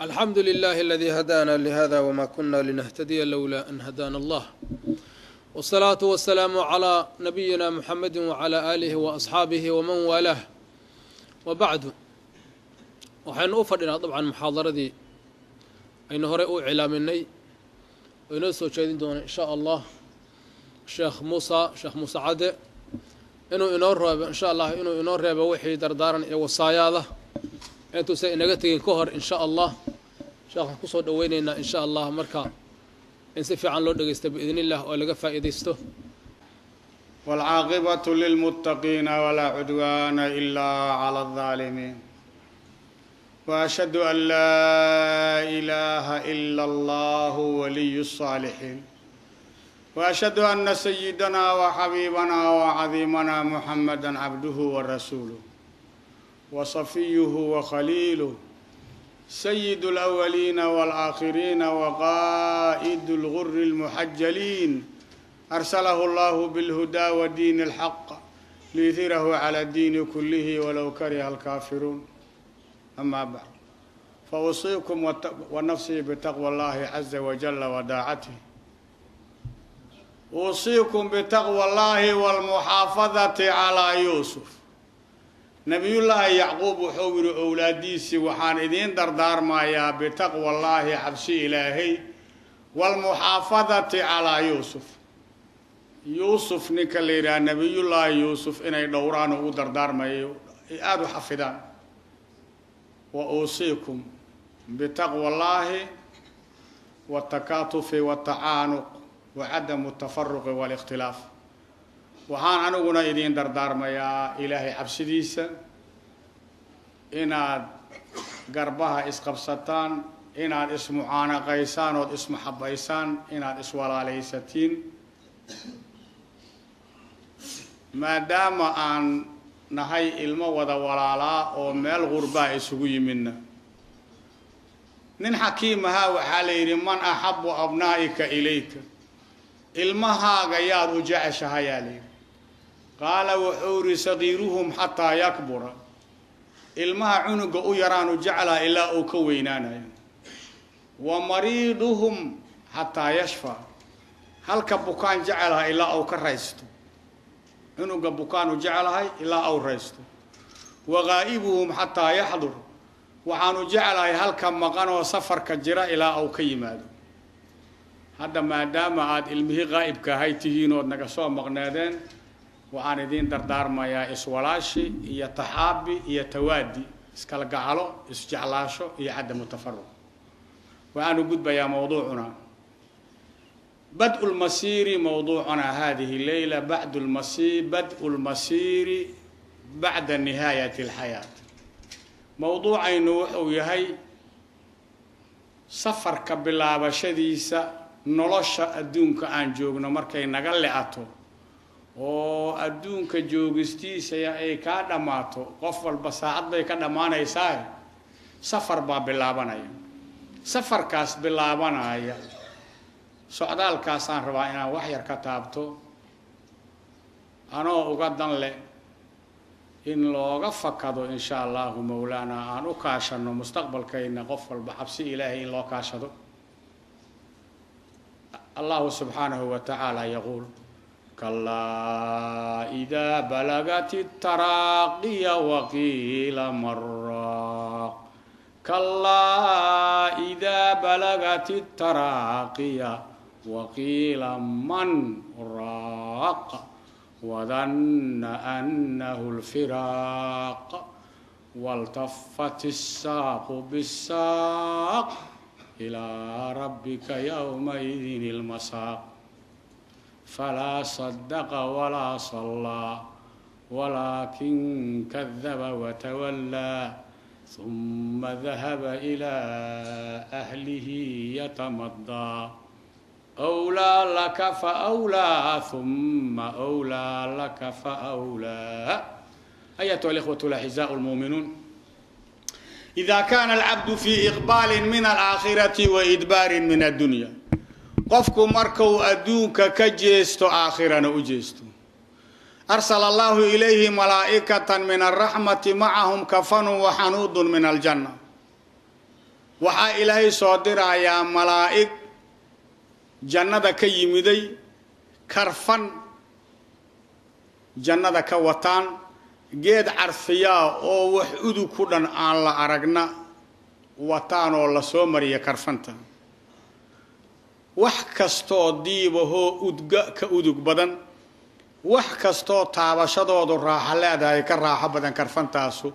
الحمد لله الذي هدانا لهذا وما كنا لنهتدي لولا أن هدانا الله، والصلاة والسلام على نبينا محمد وعلى آله وأصحابه ومن والاه، وبعد. Waxaynu u fadhinaa dabcan muxaadaradii aynu horey u iclaaminay oo inoo soo jeedin doona in sha Allah Sheekh Muusa, Sheekh Muuse Cadde, inuu inoo reebo insha Allah, inuu inoo reebo wixii dardaaran iyo wasaayaada intuusan inaga tegin ka hor. In sha Allah sheekhaan kusoo dhaweyneynaa in sha Allah. Marka in si fiican loo dhegeysto biidn illah oo laga faa'iidaysto. والعاقبة للمتقين ولا عدوان إلا على الظالمين، وأشهد أن لا إله إلا الله ولي الصالحين، وأشهد أن سيدنا وحبيبنا وعظيمنا محمدا عبده ورسوله وصفيه وخليله، سيد الأولين والآخرين وقائد الغر المحجلين، أرسله الله بالهدى ودين الحق ليظهره على الدين كله ولو كره الكافرون. أما بعد، فأوصيكم ونفسي بتقوى الله عز وجل وداعته. أوصيكم بتقوى الله والمحافظة على يوسف. نبي الله يعقوب wuxuu yidhi owlaadiisii: "Waxaan idiin dardaarmayaa بتقوى الله, cabsi Ilaahay, والمحافظة على يوسف." Yuusuf ninka la yidhaha, Nabiyullaahi Yuusuf, inay dhowraan oo u dardaarmayo, ay aada u xafidaan. وأوصيكم بتقوى الله والتكاتف والتعانق وعدم التفرق والاختلاف. Waxaan aniguna idiin dardaarmayaa Ilaahay cabsidiisa, inaad garbaha isqabsataan, inaad ismucaanaqaysaan ood ismaxabaysaan, inaad iswalaalaysatiin, maadaama aan nahay ilmo wada walaalaa oo meel gurbaa isugu yimidna. Nin xakiim ahaa waxaa la yidhi: "من أحب أبنائك إليك?" Ilmahaaga yaad u jeceshahayaa la yidhi. قال, wuxuu yidhi: "صغيرهم حتى يكبر." Ilmaha cunuga u yaraanu jeclaa ilaa uu ka weynaanayo. ومريضهم حتى يشفى. Halka bukaan jecelaha ilaa uu ka raysto, cunuga bukaanu jecelahay ilaa uu raysto. وغائبهم حتى يحضر. Waxaanu jecelahay halka maqan oo safarka jira ilaa uu ka yimaado. Hadda maadaama aada ilmihii qaa'ibka ahay tihiin ood naga soo maqneedeen, waxaan idiin dardaarmayaa iswalaashi iyo taxaabi iyo tawaadi, iskalgacalo, isjeclaasho iyo عدم التفرق. Waxaanu gudbayaa mawduucuna, بدء المسير. موضوعنا هذه الليلة بعد المسير، بدء المسير بعد نهاية الحياة. Mowduucaynu wuxuu yahay safarka bilaabashadiisa nolosha adduunka aan joogno markay naga le-ato oo adduunka joogistiisa ay kaa dhammaato. Qof walba saacad bay ka dhammaanaysaa, safar baa bilaabanaya. Safarkaas bilaabanaya, socdaalkaasaan rabaa inaan wax yar ka taabto, anoo uga dan leh in looga fakado in sha Allahu mowlaana aan u kaashano mustaqbalkayna, qof walba cabsi Ilaahay in loo kaashado. الله سبحانه وتعالى يقول: كلا إذا بلغت التراقي وقيل من راق. كلا إذا بلغت التراقي وقيل من راق، وظن أنه الفراق، والتفت الساق بالساق، إلى ربك يومئذ المساق. فلا صدق ولا صلى، ولكن كذب وتولى، ثم ذهب إلى أهله يتمطى. أولى لك فأولى، ثم أولى لك فأولى. أيتها الإخوة الأعزاء المؤمنون، إذا كان العبد في إقبال من الآخرة وإدبار من الدنيا, qofku markuu adduunka ka jeesto, aakhirana u jeesto, أرسل الله إليه ملائكة من الرحمة معهم كفن وحنوط من الجنة. Waxaa Ilaahay soo dirayaa malaa'ig jannada ka yimiday, karfan jannada ka wataan, geed carfiyaa oo wax udug ku dhan aan la aragna wataan oo la soo mariya karfanta. Wax kastoo diibahoo udga ka udug badan, wax kastoo taabashadoodu raaxo leedahay ka raaxo badan karfantaasu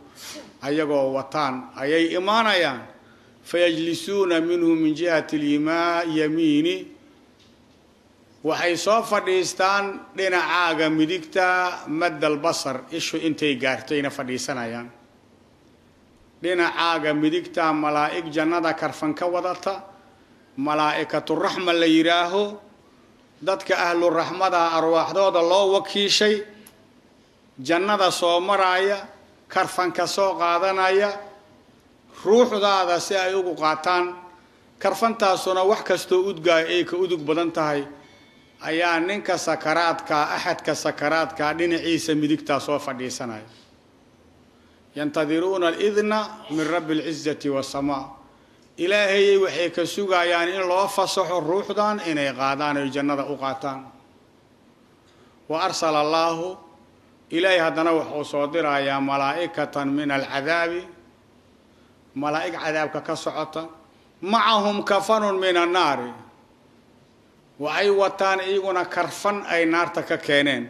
ayagoo wataan ayay imaanayaan. Fayajlisuuna minhu min jihati lyamiini, waxay soo fadhiistaan dhinacaaga midigta, maddal basar, ishu intay gaartayna fadhiisanayaan. Dhinacaaga midigta malaa'ig jannada karfan ka wadata, malaa'ikaturaxma la yidhaaho, dadka ahluraxmada arwaaxdooda loo wakiishay, jannada soo maraaya, karfanka soo qaadanaya, ruuxdaada si ay ugu qaataan. Karfantaasuna wax kastoo udgaaya ay ka udug badan tahay ayaa ninka sakaraadkaa, axadka sakaraadkaa dhinaciisa midigtaa soo fadhiisanaya. Yantadiruuna alidna min rabbi alcizati wasamaa, Ilaahayay waxay ka sugayaan in loo fasaxo ruuxdan inay qaadaan oy jannada u qaataan. Wa arsala allaahu, Ilaahay haddana wuxuu soo dirayaa malaa'ikatan min alcadaabi, malaa'ig cadaabka ka socota, macahum kafanun min annaari, waxay wataan iyaguna karfan ay naarta ka keeneen.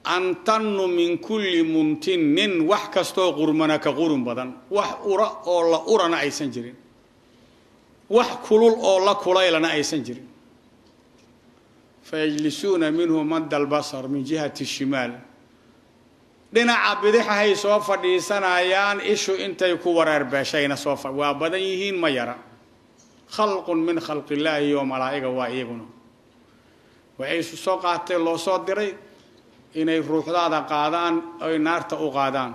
Antannu min kulli muntinin, wax kastoo qurmana ka qurun badan, wax ura oo la urana aysan jirin, wax kulul oo la kulaylana aysan jirin. Fayajlisuuna minhu madda albasar min jihati shimaal, dhinaca bidixahay soo fadhiisanayaan, ishu intay ku wareer beeshayna soo waa badan yihiin, ma yara. Khalqun min khalqillaahi oo malaa'iga waa iyaguna. Waxay isu soo qaatay, loo soo diray inay ruuxdaada qaadaan oy naarta u qaadaan.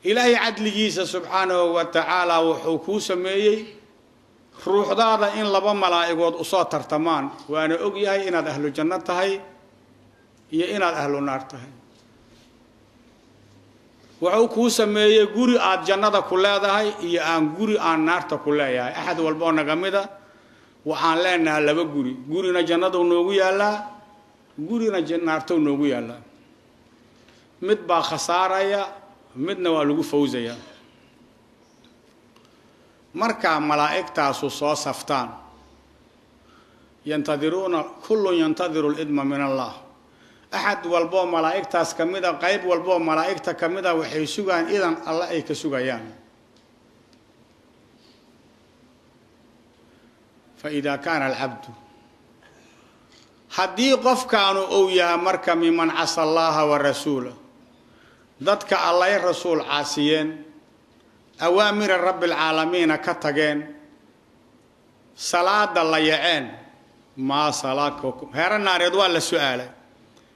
Ilaahay cadligiisa subxaanahu wa tacaala wuxuu kuu sameeyey ruuxdaada in laba malaa'igood usoo tartamaan, waana og yahay inaad ahlu janno tahay iyo inaad ahlu naar tahay. Wuxuu kuu sameeyey guri aad jannada ku leedahay iyo aan guri aan naarta ku leeyahay. Axad walboo naga mida waxaan leenahay laba guri, gurina jannaduu noogu yaallaa, gurina naartou noogu yaallaa. Mid baa khasaaraya, midna waa lagu fawsaya. Markaa malaa'igtaasu soo saftaan, yantadiruuna, kullun yantadiru lidma min allah, axad walboo malaa'igtaas ka mida, qayb walboo malaa'igta ka mida waxay sugaan idan alle ay ka sugayaan. Fa idaa kaana alcabdu, haddii qofkaanu uu yahay marka miman casa allaha wa rasuula, dadka allay rasuul caasiyeen, awaamira rabbi alcaalamiina ka tageen, salaada la yaceen, maa salakakum, heero naareed waa la su-aalay,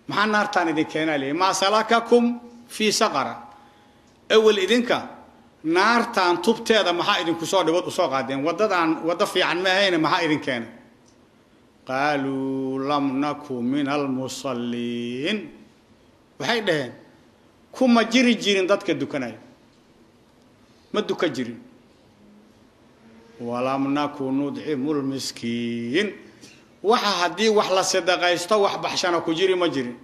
maxaa naartaan idin keenaa leeyahy, maa salakakum fii saqara, awel idinka naartaan tubteeda maxaa idinku soo dhigood usoo qaadeen, waddadaan waddo fiican ma ahayne maxaa idin keenay? Qaaluu lam naku min almusalliin, waxay dhaheen kuma jiri jirin dadka dukanaya, ma duka jirin. Walam naku nudcimu lmiskiin, waxa haddii wax la sadaqaysto wax baxshana ku jiri ma jirin.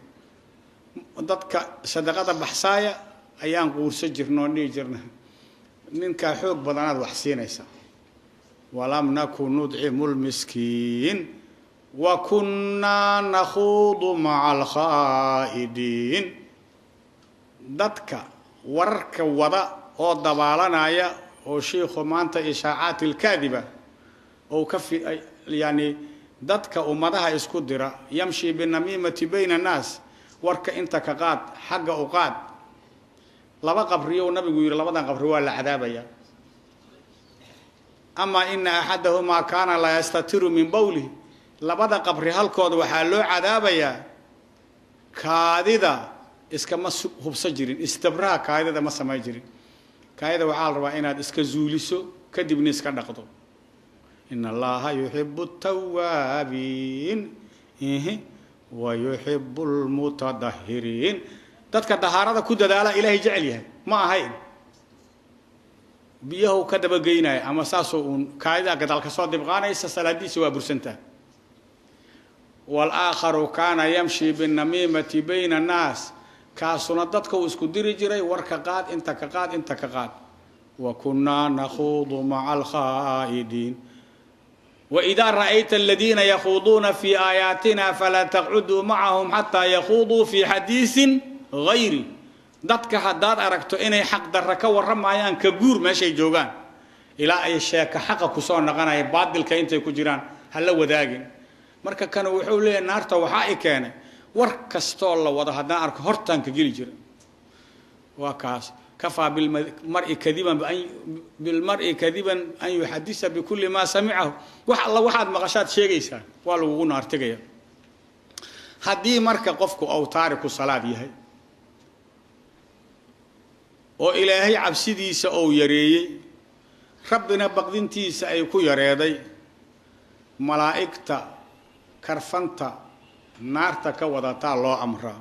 Dadka sadaqada baxsaaya ayaan quurso jirna oo dhihi jirna ninkaa xoog badanaad wax siinaysa. Walam naku nudcimu lmiskiin wa kunnaa nakhuudu maca alkhaa'idiin, dadka wararka wada oo dabaalanaya oo shiikhu maanta ishaacaat ilkaadiba oo ka yani dadka ummadaha isku dira, yamshi binamiimati bayna annaas, warka inta ka qaad xagga u qaad. Laba qabriyow nabigu yidhi, labadan qabri waa la cadaabaya. Amaa ina axadahumaa kaana laa yastatiru min bowlihi, labada qabri halkooda waxaa loo cadaabayaa kaadida iskama hubsan jirin, istabraha kaadida ma samay jirin. Kaadida waxaa la rabaa inaad iska zuuliso kadibna iska dhaqdo. In allaha yuxibu altawaabiin wa yuxibu almutadahiriin, dadka dahaarada ku dadaala Ilaahay jecel yahay, ma ahayn. Biyahu ka dabageynaya ama saasoo uun kaadidaa gadaal kasoo dibqaanaysa, salaadiisa waa bursantaa. Walaakharu kaana yamshi binamiimati bayna annaas, kaasuna dadka uu isku diri jiray, warka qaad, inta ka qaad, inta ka qaad. Wa kunnaa nakhuudu maca alkhaa'idiin. Waidaa ra'ayta aladiina yakhuuduuna fii aayaatina falaa taqcuduu macahum xataa yakhuuduu fii xadiisin gayri. Dadka haddaad aragto inay xaq darra ka warramayaan, ka guur meeshay joogaan ilaa ay sheeka xaqa kusoo naqanaya, baadilka intay ku jiraan ha la wadaagin. Marka kan wuxuu leeyahay, naarta waxaa i keenay war kastoo la wado haddaan arko hortaan ka geli jira. Waa kaas, kafaa bilmari kadiban bilmari kadiban an yuxadisa bikulli maa samicahu. Wax alla waxaad maqashaad sheegaysaa, waa lagugu naartegaya. Haddii marka qofku uu taariku salaad yahay oo Ilaahay cabsidiisa ou yareeyey, Rabbina baqdintiisa ay ku yareeday, malaa'igta karfanta naarta ka wadataa loo amraa.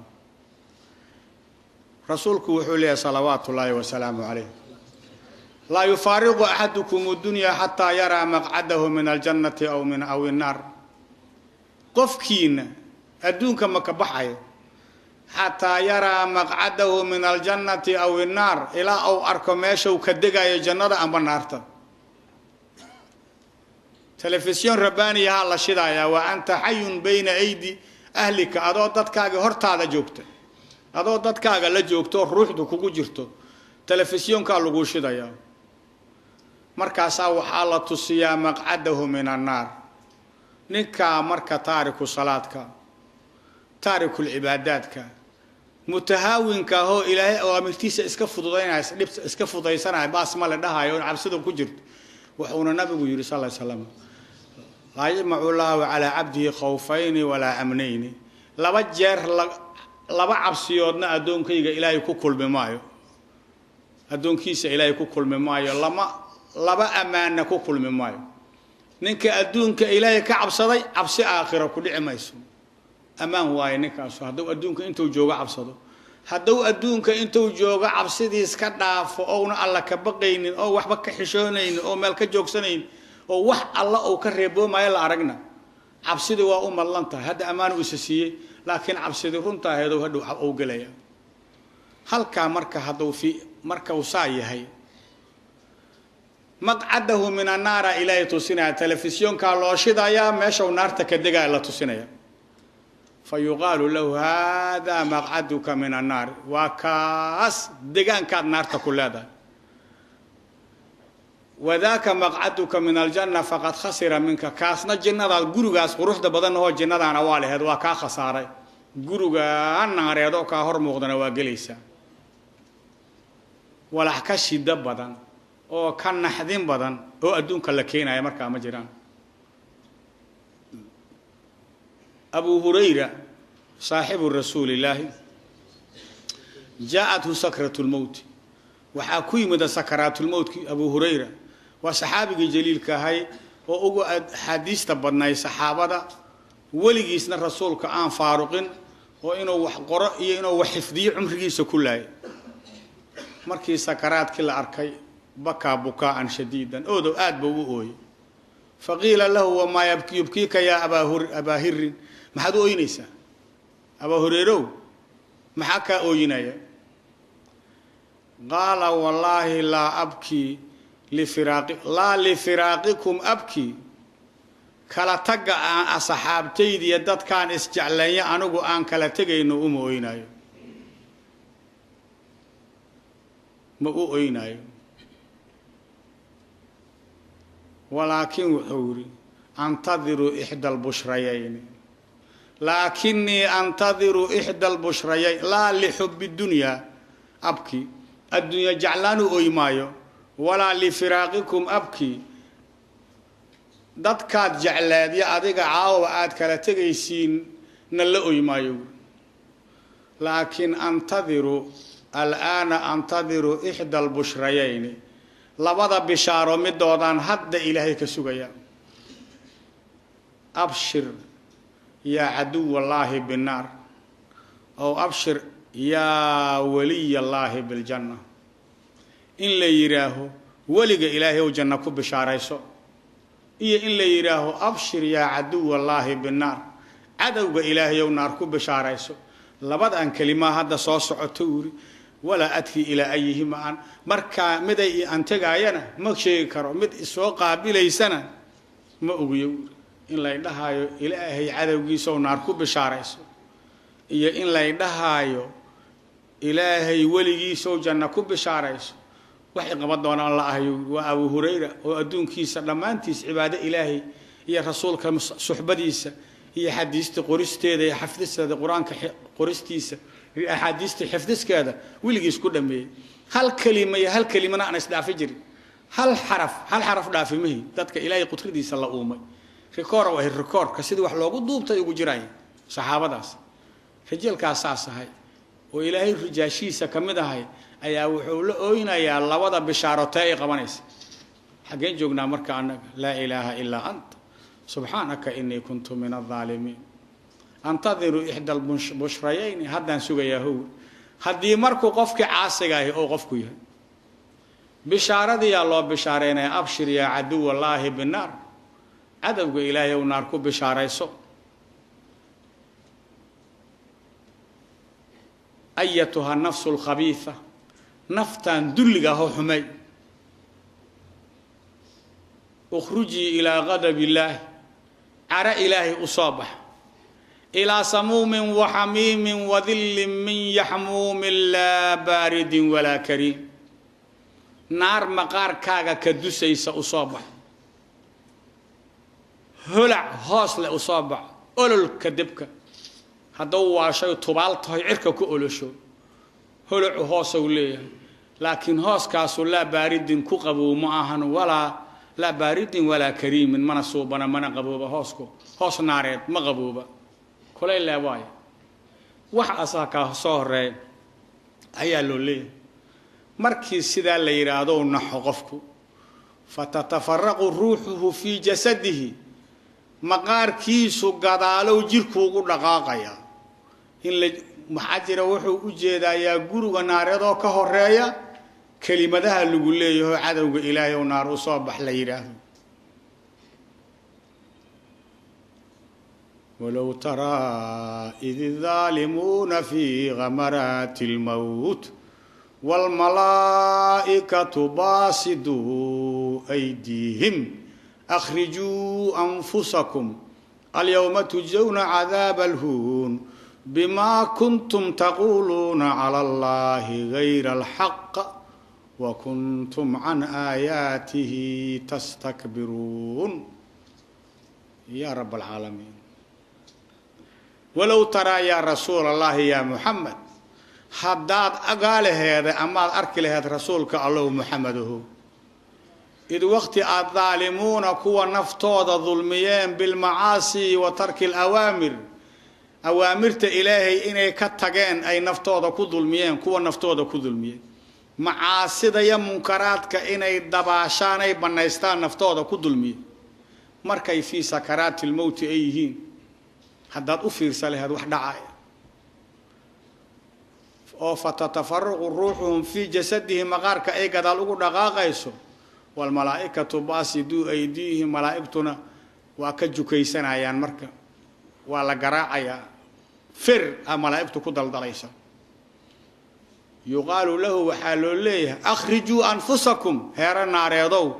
Rasuulku wuxuu leeyahay salawaatu ullaahi wasalaamu calayh: laa yufaariqu axadukum اdunyaa xataa yaraa maqcadahu min aljannati aw min aw innaar. Qofkiina adduunka ma ka baxayo xataa yaraa maqcadahu min aljannati aw innaar, ilaa uu arko meeshau ka degayo, jannada amba naarta. Telefisyon rabbaaniyahaa la shidayaa, wa anta xayun bayna aydi ahlika, adoo dadkaaga hortaada joogta, adoo dadkaaga la joogto, ruuxdu kugu jirto, telefisyoonkaa laguu shidayaa. Markaasaa waxaa la tusiyaa maqcadahu min annaar. Ninkaa marka taariku salaadka, taarikulcibaadaadka, mutahaawinka ahoo Ilaahay awaamirtiisa iska fududaynaya, dhib iska fudaysanaya, baas ma le dhahayo, oon cabsida ku jirto, wuxuuna Nabigu yidhi sal ly slam: laa yajmacu llaahu calaa cabdihi khawfayni walaa amnayni. Laba jeer laba cabsiyoodna addoonkayga Ilaahay ku kulmi maayo, addoonkiisa Ilaahay ku kulmi maayo, lama laba ammaanna ku kulmi maayo. Ninka adduunka Ilaahay ka cabsaday, cabsi aakhira ku dhici mayso, ammaan waaye ninkaasu hadduu adduunka intuu joogo cabsado. Hadduu adduunka intuu joogo cabsidiis ka dhaafo, ouna Alla ka baqaynin, oo waxba ka xishoonaynin, oo meel ka joogsanayn, oo wax Alla uu ka reeboomayo la aragna, cabsidii waa u madlan tahay. Hadda ammaan uu isa siiyey, laakiin cabsidii runta aheedow hadhow uu gelaya halkaa. Marka hadduu fi marka uu saa yahay, maqcadahu min annaara Ilaahay tusinaya, telefisyoonkaa loo shidayaa, meeshau naarta ka degaya la tusinaya. Fa yuqaalu lahu: haadaa maqcaduka min annaar, waa kaas degaankaad naarta ku leedahay, wadaaka maqcaduka min aljanna, faqad khasira minka. Kaasna jinnadaad, gurigaas quruxda badan ahoo jinnadaana waa laheed, waa kaa khasaaray, gurigaa naareed oo kaa hor muuqdana waa gelaysaa. Walax ka shido badan oo ka naxdin badan oo adduunka la keenaya markaa ma jiraan. Abu Hurayra saaxibu rasuulillaahi jaa-athu sakrat lmowti, waxaa ku yimida sakaraatulmowtki. Abu Hurayra waa saxaabigii jaliilka ahay oo ugu axaadiista badnay saxaabada, weligiisna Rasuulka aan faaruqin, oo inuu wax qoro iyo inuu wax xifdiyo cumrigiisa ku laayay. Markii sakaraadkii la arkay, bakaa bukaa'an shadiidan, oodow aad buu u ooyey. Faqiila lahu: wamaa yubkiika yaa abaa hirin? Maxaad u ooyinaysaa, Abaa Hureerow? Maxaa kaa ooyinaya? Qaala: wallaahi laa abkii lifiraaqi, laa lifiraaqikum abkii, kala tagga aan asxaabtaydiiyo dadkaan isjecleeya anigu aan kala tegayno uma oynayo, ma u oynayo. Walaakin wuxuu yidhi: antadiru ixda albushrayayni, laakinii antadiru ixda albushrayayn. Laa lixubi dunyaa abki, addunya jeclaan u oy maayo, walaa lifiraaqikum abki, dadkaad jecleedyo adiga caawa aad kala tegaysiin na la oy maayo, laakiin antadiru alaana, antadiru ixda albushrayayni, labada bishaaro midoodaan hadda Ilaahay ka sugaya: abshir yaa caduw allaahi binnaar, ow abshir yaa waliy allaahi biljanna. In la yidhaaho Weliga Ilaahay ow janno ku bishaarayso, iyo in la yidhaaho abshir yaa caduwallaahi binnaar, cadowga Ilaahay ow naar ku bishaarayso. Labadan kelimaa hadda soo socoto uri, walaa adri ilaa ayihima aan markaa miday aan tegaayana ma sheegi karo, mid isoo qaabilaysana ma ogiyo uri. In lay dhahaayo Ilaahay cadowgiisa ow naar ku bishaarayso, iyo in lay dhahaayo Ilaahay weligiisa ow janno ku bishaarayso, waxay qaban doonaan la ahayo. Waa Abu Hurayra oo adduunkiisa dhammaantiis cibaado Ilaahay iyo rasuulka suxbadiisa iyo xadiista qoristeeda iyo xafdisteeda, qur-aanka qoristiisa iyo axaadiista xifdiskeeda weligiis ku dhameeyey. Hal kelima iyo hal kelimana aan isdhaafi jirin, hal xaraf hal xaraf dhaafimahi. Dadka Ilaahay qudradiisa la uumay rikoor ahay, rikoorka sidii wax loogu duubtay ugu jiraya saxaabadaas. Rijalkaas saas ahay oo Ilaahay rijaashiisa ka mid ahay ayaa wuxuu la ooynayaa labada bishaaro tee ay qabanaysa. Xaggeen joognaa marka annaga? Laa ilaaha ilaa anta subxaanaka inii kuntu min aldaalimiin. Antadiru ixda albushrayayn, haddaan sugayaa how. Haddii markuu qofkii caasiga ahi oo qofku yahay, bishaaradiyaa loo bishaareynaya, abshir yaa caduwallaahi binnaar, cadowga Ilaahay ow naar ku bishaarayso. Ayatuha nafsu lkhabiisa, naftan dulliga aho xumay, ukhrujii ilaa qadabi illaahi, cara Ilaahay u soo bax, ilaa samuumin waxamiimin wadillin min yaxmuumin laa baaridin walaa kariim. Naar maqaarkaaga ka dusaysa u soo bax, holac hoos leh u soo bax, ololka debka haddau waashay tubaal tahay cirka ku olosho, holacu hoosau leeyahay, laakiin hooskaasu laa baaridin ku qabow ma ahan, walaa laa baaridin walaa kariimin, mana suubana mana qabooba. Hoosku hoos naareed ma qabooba, kulay lee waayo. Wax asaa kaa soo horeeya ayaa loo leeyahay. Markii sidaa la yidhaahdo naxo qofku, fatatafaraqu ruuxuhu fii jasadihi, maqaarkiisu gadaalow jirku ugu dhaqaaqaya. In la maxaa jira, wuxuu u jeedayaa guriga naareedoo ka horeeya kelimadaha lagu leeyaho cadowga Ilaahay oo naar u soo bax la yidhaahdo. Walow taraa id idaalimuuna fii ghamaraati lmowt waalmalaa'ikatu baasiduu aydiihim akhrijuu anfusakum alyawma tujzawna cadaaba alhuun bima kuntum taquuluuna cala allahi gayra alxaq wa kuntum can aayaatihi tastakbiruun. Ya rab alcaalamiin, walow taraa yaa rasuul allahi yaa Muxamed, haddaad agaa laheeday amaad arki laheed rasuulka Allow Muxamedahu, id waqti aad daalimuuna kuwa naftooda dulmiyeen bilmacaasi wa tarki alawaamir, awaamirta Ilaahay inay ka tageen ay naftooda ku dulmiyeen, kuwa naftooda ku dulmiyeen macaasida iyo munkaraadka inay dabaashaan ay bannaystaan naftooda ku dulmiyeen, markay fii sakaraati lmowti ay yihiin, haddaad u fiirsa laheed wax dhacaya oo fatatafaruqu ruuxuhum fii jasadihi, maqaarka ay gadaal ugu dhaqaaqayso, waalmalaa'ikatu baasiduu aydiihim, malaa'igtuna waa ka jukaysanayaan, marka waa la garaacayaa, fir a malaa'igtu ku daldalaysa. Yuqaalu lahu, waxaa loo leeyahay, akhrijuu anfusakum, heero naareedow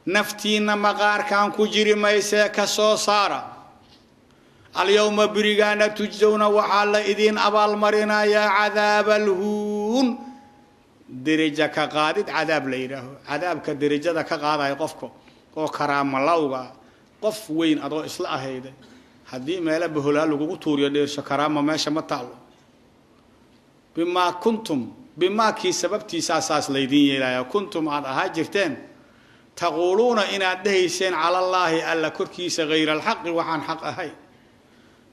naftiinna maqaarkan ku jiri maysee ka soo saara. Alyawma berigaana tujsawna, waxaa la idiin abaalmarinayaa cadaaba alhuun, deraja ka qaadid cadaab la yidhaaho, cadaabka derajada ka qaadaya qofka oo karaamalowga. Qof weyn adoo isla ahayda haddii meelo baholaa lagugu tuuriyo dheersho, karaama meesha ma taalo. Bimaa kuntum, bimaakii sababtiisaa saas laydiin yeelaya, kuntum aad ahaa jirteen, taquuluuna inaad dhehayseen, cala allaahi alla korkiisa, hayra alxaqi waxaan xaq ahay.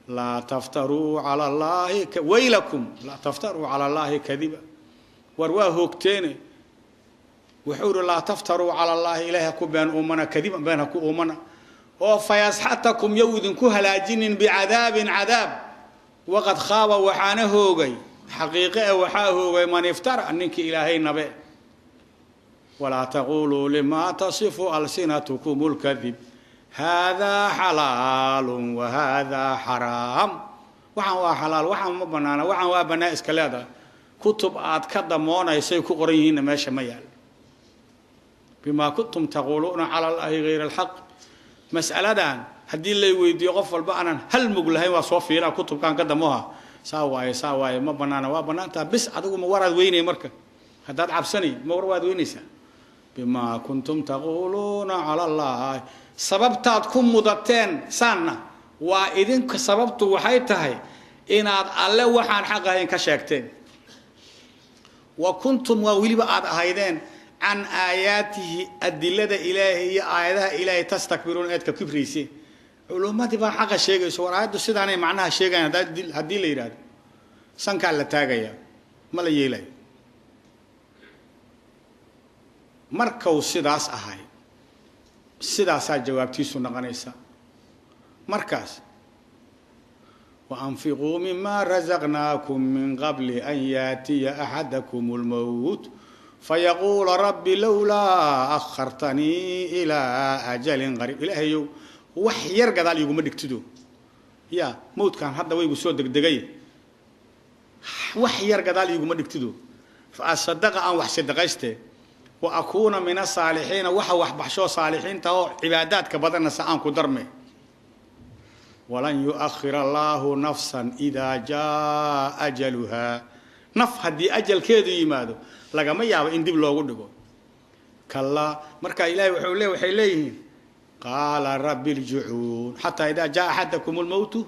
Laa taftaruu cala allaahi, waylakum, laa taftaruu cala allaahi kadiba. War waa hoogteene. Wuxuu ihi laa taftaruu cala allaahi, ilaahi ha ku been uumana, kadiban been ha ku uumana, oo fayasxatakum yow idinku halaajinin bicadaabin cadaab. Waqad khaaba, waxaana hoogay, xaqiiqe e waxaa hoogay, man iftara, ninkii Ilaahay nabe. Walaa taquluu limaa tasifu alsinatukum lkadib haadaa xalaalun wa haadaa xaraam. Waxaan waa xalaal, waxaan ma banaana, waxaan waa bannaa iska leedahay. Kutub aad ka damoonaysay ku qoran yihiinna meesha ma yaal. Bimaa kuntum taquuluuna cala allaahi hayra alxaq. Mas'aladan haddii lay weydiiyo qof walba aanan hal mug lahayn waa soo fiiraa kutubkaan ka damooha, saa waaye saa waaye, ma banaana, waa banaantaa bis. Adigu ma waraad weynaya marka haddaad cabsanayn, ma war waad weynaysaa. Bimaa kuntum taquuluuna cala allahi, sababtaad ku mudateen saanna waa idinka. Sababtu waxay tahay inaad alle waxaan xaq ahayn ka sheegteen. Wa kuntum waa weliba aada ahaydeen can aayaatihi, adilada ilaahay iyo aayadaha ilaahay, tastakbiruuna, aad ka kibrayseen. Culummadii baa xaqa sheegayso, war aayaddu sidaanay macnaha sheegayan haddii la yidhahdo sankaa la taagayaa, ma la yeelayo. Markau sidaas ahay, sidaasaa jawaabtiisu noqonaysa. Markaas waanfiquu mima razaqnaakum min qabli an yaatiya axadakum lmowt fayaquula rabbi lowlaa akhartanii ilaa ajalin qariib. Ilaahayow wax yar gadaal iguma dhigtido, ya mawdkan hadda waygu soo degdegay, wax yar gadaal iguma dhigtido, fa asadaqa aan wax sadaqayste, wa akuuna min asaalixiina, waxa waxbaxshoo saalixiinta oo cibaadaadka badanna sa aan ku darme. Walan yuakhir allaahu nafsan idaa jaa ajaluhaa, naf haddii ajalkeedu yimaado lagama yaabo in dib loogu dhigo. Kallaa, markaa ilahay wuxuu le waxay leeyihiin qaala rabbi irjicuun, xataa idaa jaa axadakum lmowtu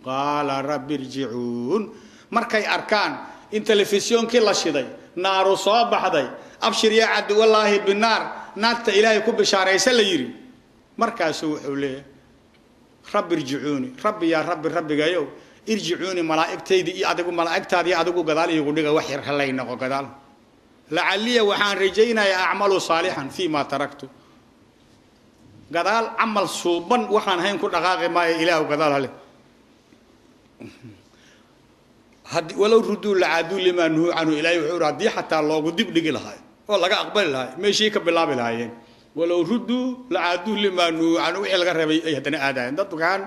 qaala rabbi irjicuun. Markay arkaan in telefisyonkii la shiday, naaru soo baxday, abshir yaa caduwallaahi binaar, naarta ilaahay ku bishaaraysa la yidhi, markaasuu wuxuu leeyahay rabbi irjicuuni, rabbi yaa rabbi rabbigayow irjicuuni, malaa'igtaydii iyo adigu malaa'igtaadii adigu gadaal iigu dhiga, wax yar halay noqo gadaal, lacaliya waxaan rajaynayaa acmalu saalixan fii ma taraktu, gadaal camal suuban waxaan hayn ku dhaqaaqi maayo, ilaahu gadaal hale. Walow ruduu lacaaduu limaa nuhuu canhu, ilahay wuxuu haddii xataa loogu dib dhigi lahaay oo laga aqbali lahaay meeshii ka bilaabi lahaayeen. Walow ruduu lacaaduu limaa nuhuu canhu, wixii laga reebay ay haddana aadaayeen. Dadkaan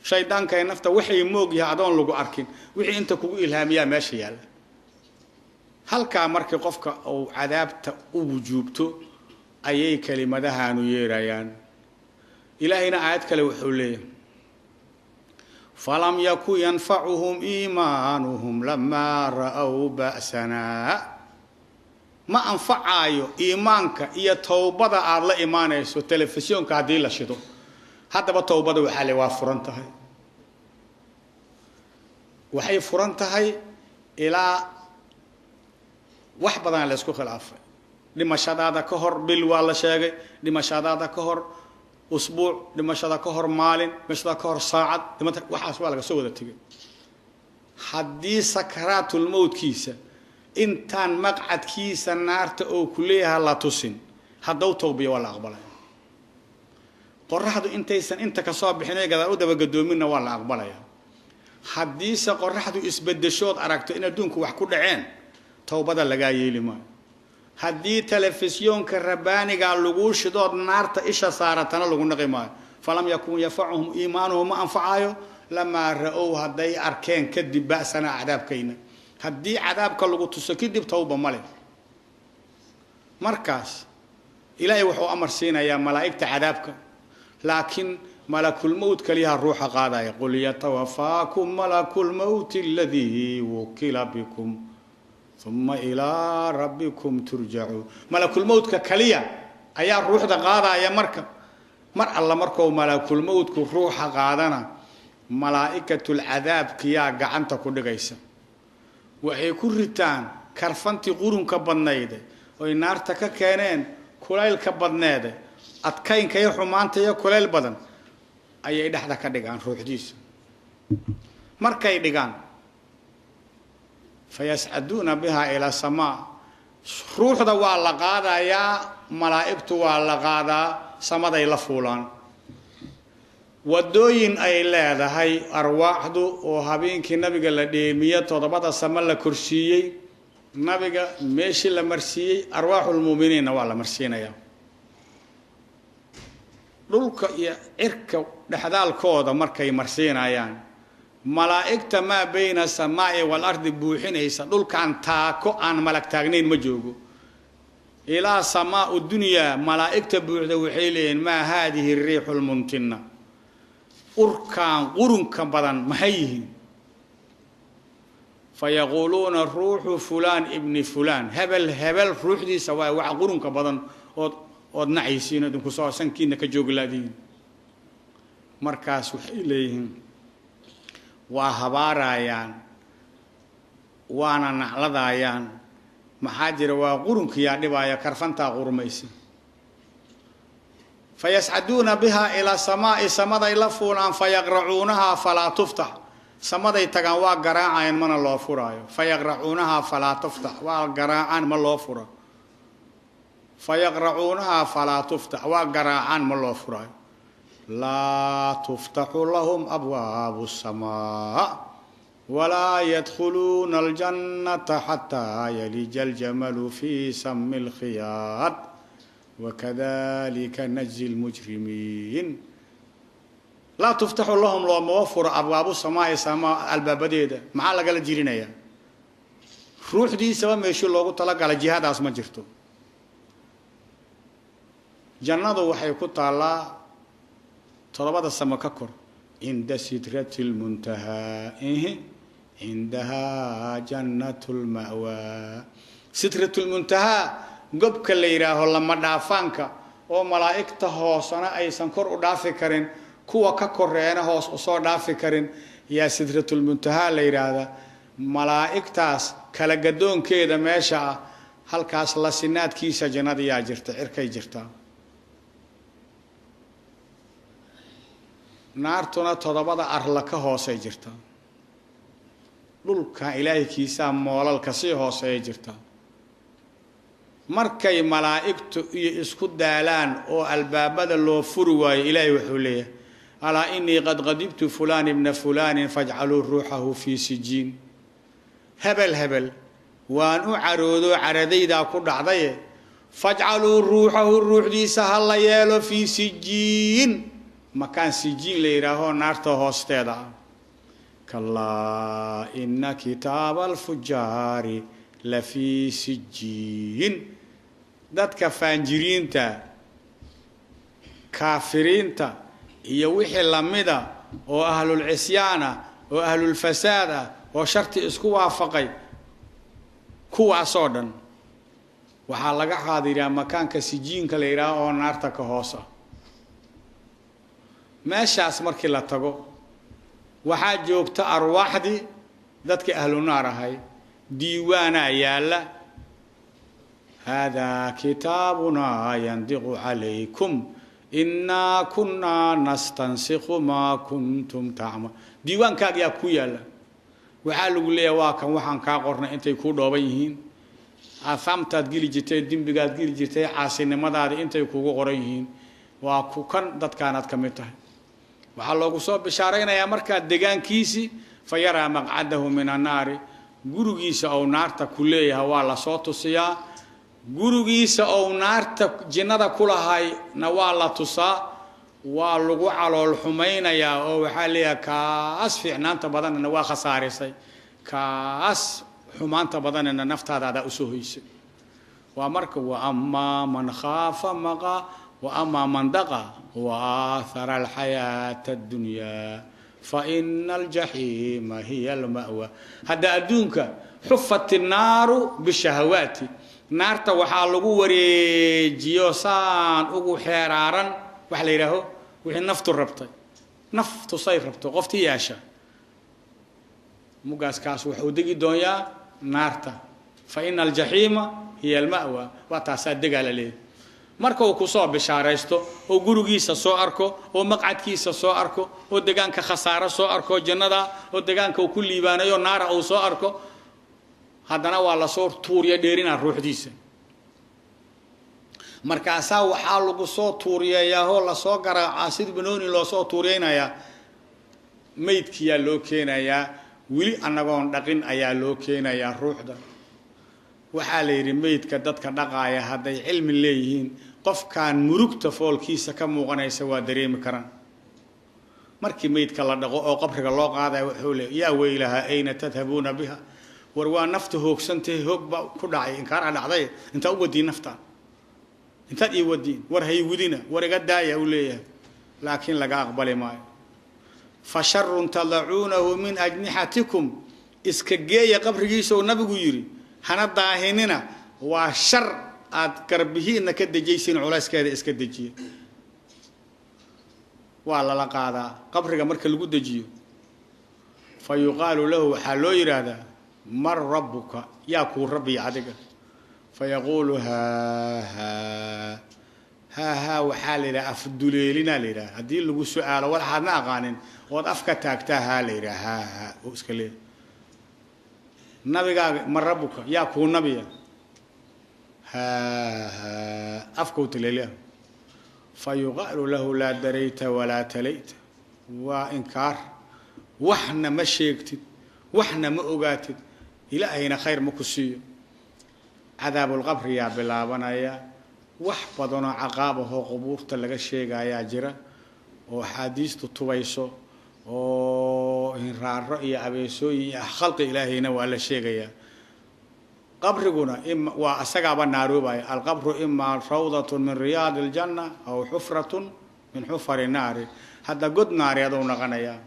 shaydaanka ee nafta waxay moog yahay adoon lagu arkin, wixii inta kugu ilhaamiyaa meesha yaalla. Halkaa markii qofka uu cadaabta u wujuubto ayay kelimadahaanu yeerayaan. Ilaahayna aayad kale wuxuu leeyahay falam yaku yanfacuhum iimaanuhum lamaa ra'ow ba'sanaa. Ma anfacaayo iimaanka iyo towbada aada la imaanayso telefisyoonka haddii la shido. Haddaba towbada waxaa le waa furan tahay, waxay furan tahay ilaa wax badan la isku khilaafay. Dhimashadaada ka hor bil waa la sheegay, dhimashadaada ka hor usbuuc, dhimashada ka hor maalin, dhimashada ka hor saacad, waxaas waa laga soo wada tegay. Haddii sakaraatulmowtkiisa intaan maqcadkiisa naarta oo ku leeyaha la tusin, haddau towbiya waa la aqbalaya. Qoraxdu intaysan inta kasoo bixinay gadaal u dabagadoominna waa la aqbalaya. Haddiise qoraxdu isbedeshood aragto in adduunku wax ku dhaceen, towbada lagaa yeeli maayo. Haddii telefisyoonka rabbaanigaa laguu shidood naarta isha saaratana lagu naqi maayo. Falam yakun yanfacuhum iimaanuhum, ma anfacaayo lamaa ra-ow hadday arkeen kadib ba'sana cadaabkayna. Haddii cadaabka lagu tuso kadib towba male. Markaas ilaahay wuxuu amar siinayaa malaa'igta cadaabka, laakiin malakulmowt kaliyaha ruuxa qaadaya. Qul yatawafaakum malakulmowti aladii wukila bikum uma ilaa rabbikum turjacuun. Malakulmowtka kaliya ayaa ruuxda qaadaya. Marka mar alla markuu malakulmowtku ruuxa qaadana, malaa'ikatulcadaabkiyaa gacanta ku dhigaysa. Waxay ku ritaan karfantii qurunka badnayde oy naarta ka keeneen, kulaylka badneede, adkaynka iyo xumaanta iyo kulayl badan ayay dhexda ka dhigaan ruuxdiisa. Markay dhigaan fayascaduuna bihaa ilaa samaa, ruuxda waa la qaadayaa, malaa'igtu waa la qaadaa, samaday la fuulaan. Wadooyin ay leedahay arwaaxdu oo habeenkii nabiga la dheemiye toddobada samo la korsiiyey, Nabiga meeshii la marsiiyey arwaaxulmuuminiinna waa la marsiinayaa. Dhulka iyo cirka dhexdaalkooda markay marsiinayaan malaa'igta maa bayna samaa'i walardi buuxinaysa, dhulkan taako aan malag taagnayn ma joogo. Ilaa samaau dunyaa malaa'igta buuxda waxay leeyihiin maa haadihi riixu lmuntinna, urkaan qurunka badan maxay yihiin? Fayaquuluuna ruuxu fulaan ibni fulaan, hebel hebel ruuxdiisa waa waxa qurunka badan ood nacaysiin oo idinku soo sankiina ka jooglaadiin. Markaas waxay leeyihiin waa habaarayaan waana nacladaayaan, maxaa jira waa qurunkiyaa dhibaaya, karfantaa qurmaysa. Fayascaduuna bihaa ilaa samaa'i, samaday la fuulaan, fayaqracuunahaa falaa tuftax, samaday tagaan waa garaacayaan mana loo furaayo. Fayaqracuunahaa falaa tuftax, waa garaacaan ma loo furo. Fayaqracuunahaa falaa tuftax, waa garaacaan ma loo furaayo. Laa tuftaxu lahum abwaabu samaa walaa yadkhuluuna aljannata xataa yalija aljamalu fii sami alkhiyaad wakadalika najzi lmujrimiin. Laa tuftaxu lahum, loomaba furo abwaabu samaai, samaa albaabadeeda. Maxaa lagala jirinayaa? Ruuxdiisaba meeshii loogu talagalay jihadaas ma jirto. Jannadu waxay ku taallaa toddobada samo ka kor, cinda sidrati lmuntahaa, cindahaa jannatu lma'waa. Sidratulmuntahaa gobka la yidhaaho lama dhaafaanka oo malaa'igta hoosana aysan kor u dhaafi karin, kuwa ka koreena hoos usoo dhaafi karin, yaa sidratulmuntahaa la yidhaahdaa. Malaa'igtaas kala gadoonkeeda meesha ah, halkaas lasinaadkiisa jannada yaa jirta, cirkay jirtaa. Naartuna toddobada arla ka hoosay jirtaa, dhulka ilaahaykiisaa moolalka sii hooseeya jirtaa. Markay malaa'igtu iyo isku daalaan oo albaabada loo furi waayo, ilaahay wuxuu leeyahay alaa inii qad qadibtu fulaan ibna fulaanin fajcaluu ruuxahu fii sijiin. Hebel hebel waan u caroodo, caradaydaa ku dhacdaye, fajcaluu ruuxahu, ruuxdiisa ha la yeelo fii sijiin, makaan sijiin la yidhaaho naarta hoosteeda ah. Kalaa ina kitaaba alfujaari la fii sijiin. Dadka faanjiriinta, kaafiriinta iyo wixii lamida oo ahlulcisyaan ah oo ahlulfasaad ah oo sharti isku waafaqay, kuwaasoo dhan waxaa laga xaadiriyaa makaanka sijiinka la yidhaaho oo naarta ka hoos ah. Meeshaas markii la tago waxaa joogta arwaaxdii dadka ahlu naar ahay, diiwaanaa yaalla. Haadaa kitaabunaa yandiqu calaykum innaa kunnaa nastansikhu maa kuntum tacmal. Diiwaankaagiyaa ku yaalla, waxaa lagu leeyahay waa kan waxaan kaa qornay intay kuu dhooban yihiin, aahaamtaad geli jirtay, dembigaad geli jirtay, caasinimadaadi intay kuugu qoran yihiin, waa ku kan dadkaanaad ka mid tahay. Waxaa loogu soo bishaaraynayaa markaa degaankiisii, fa yaraa maqcadahu min annaari, gurigiisa ou naarta ku leeyahay waa lasoo tusiyaa, gurigiisa ou naarta jinnada ku lahayna waa la tusaa, waa lagu calool xumaynayaa oo waxaa leeyahay kaas fiicnaanta badanna waa khasaarisay, kaas xumaanta badanna naftaada adaa usoo hoysay. Waa marka wa amaa man khaafa maqa wa amaa man daqa wa aathara alxayaata addunyaa fa ina aljaxiima hiya alma'wa. Hadda adduunka xufat innaaru bishahawaati, naarta waxaa lagu wareejiyo saan ugu xeeraaran waxa la yidhaaho wixii naftu rabtay, naftu say rabto qoftii yeesha mugaas kaas wuxuu degi doonyaa naarta. Fa ina aljaxiima hiya alma'wa, waa taasaa degaa la leeyahy. Marka uu kusoo bishaaraysto oo gurigiisa soo arko oo maqcadkiisa soo arko oo degaanka khasaaro soo arko jannada oo degaanka uu ku liibaanayo naara uu soo arko, haddana waa lasoo tuuriya dheerinaa ruuxdiisa. Markaasaa waxaa lagu soo tuuriyeeyaahoo lasoo garaacaa sidii banooni loosoo tuuriyeynayaa, maydkiyaa loo keenayaa, weli annagoon dhaqin ayaa loo keenayaa ruuxda. Waxaa la yidhi meydka dadka dhaqaaya hadday cilmi leeyihiin qofkaan murugta foolkiisa ka muuqanaysa waa dareemi karaan. Markii meydka la dhaqo oo qabriga loo qaadaya wuxuu leeyahay yaa weylaha ayna tadhabuuna biha, war waa nafta hoogsantahay, hoog baa ku dhacay, inkaar dhacday, intaa u wadiin naftaan, intaad ii wadiin, war hay wudina, war iga daaya uu leeyahay, laakiin laga aqbali maayo. Fa sharun tadacuunahu min ajnixatikum, iska geeya qabrigiisa uu nabigu yidhi, hana daahinina, waa shar aad garbihiinna ka dejaysiin, culayskeeda iska dejiya. Waa lala qaadaa qabriga marka lagu dejiyo. Fa yuqaalu lahu, waxaa loo yidhaahdaa man rabbuka, yaa kuu rabbiya adiga? Fa yaquulu haa haa haa haa. Waxaa la yidhaha afduleelinaa la yidhaha, haddii lagu su-aalo waxaadna aqaanin ood afka taagtaa haa la yidhaha, haa haa oo iska leeyahay. Nabigaaga man rabbuka, yaa kuu nabiya? Haa haa, afkau tuleeliya. Fa yuqaalu lahu laa darayta walaa talayta, waa inkaar, waxna ma sheegtid, waxna ma ogaatid, ilaahayna khayr ma ku siiyo. Cadaabulqabriyaa bilaabanaya. Wax badanoo caqaab ahoo qubuurta laga sheegayaa jira oo axaadiistu tubayso oo hinraaro iyo abeesooyin iyo khalqi ilaahayna waa la sheegayaa. Qabriguna waa isagaaba naaroobaya. Alqabru imaa rawdatun min riyaadi aljanna aw xufratun min xufari naari, hadda god naareeduu naqanayaa.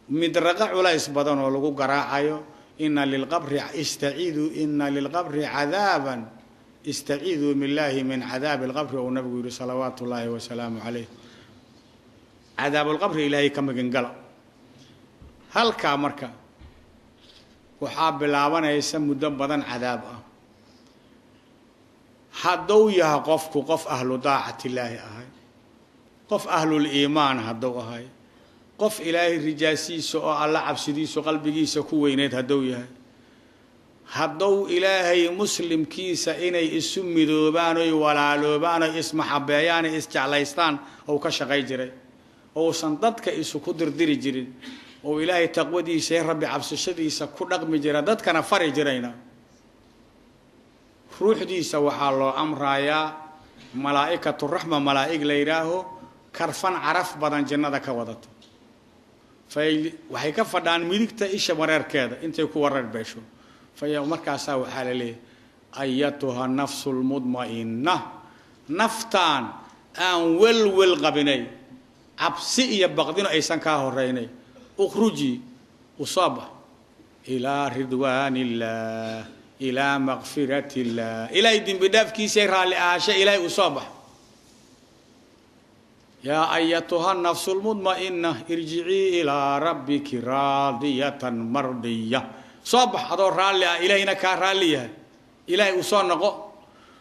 Midraqo culays badan oo lagu garaacayo. Ina lilqabri istaciiduu, ina lilqabri cadaaban, istaciiduu billaahi min cadaabi alqabri, uu nabigu yihi salawaatu ullaahi wasalaamu calayh. Cadaabulqabri ilaahay ka magangala. Halkaa marka waxaa bilaabanaysa muddo badan cadaab ah. Hadduu yahay qofku qof ahlu daacatillaahi ahay, qof ahlul iimaan hadduu ahay, qof ilaahay rijaasiisa oo alla cabsidiisu qalbigiisa ku weyneyd hadduu yahay, hadduu ilaahay muslimkiisa inay isu midoobaan oy walaaloobaan oy ismaxabeeyaan oy isjeclaystaan ou ka shaqay jiray, ousan dadka isu ku dirdiri jirin, oo ilaahay taqwadiisa ee rabbi cabsashadiisa ku dhaqmi jira, dadkana fari jirayna, ruuxdiisa waxaa loo amrayaa malaa'ikatu raxma, malaa'ig la yidhaaho, karfan caraf badan jannada ka wadata. Waxay ka fadhaan midigta isha wareerkeeda intay ku wareer beesho. Markaasaa waxaa la leeyahay ayatuha nafsu lmudma'inna, naftaan aan welwel qabinay, cabsi iyo baqdino aysan kaa horeynay, ukhruji usaba ilaa ridwaan illaah, ilaa makfirat illaah, ilaahay dembi dhaafkiisay raalli ahaashe ilaahay usoo bax. Yaa ayatuha nafsu lmudma'inna irjicii ilaa rabbiki raadiyatan mardiya, soo bax adoo raalli ah, ilaahayna kaa raalli yahay, ilaahay u soo noqo.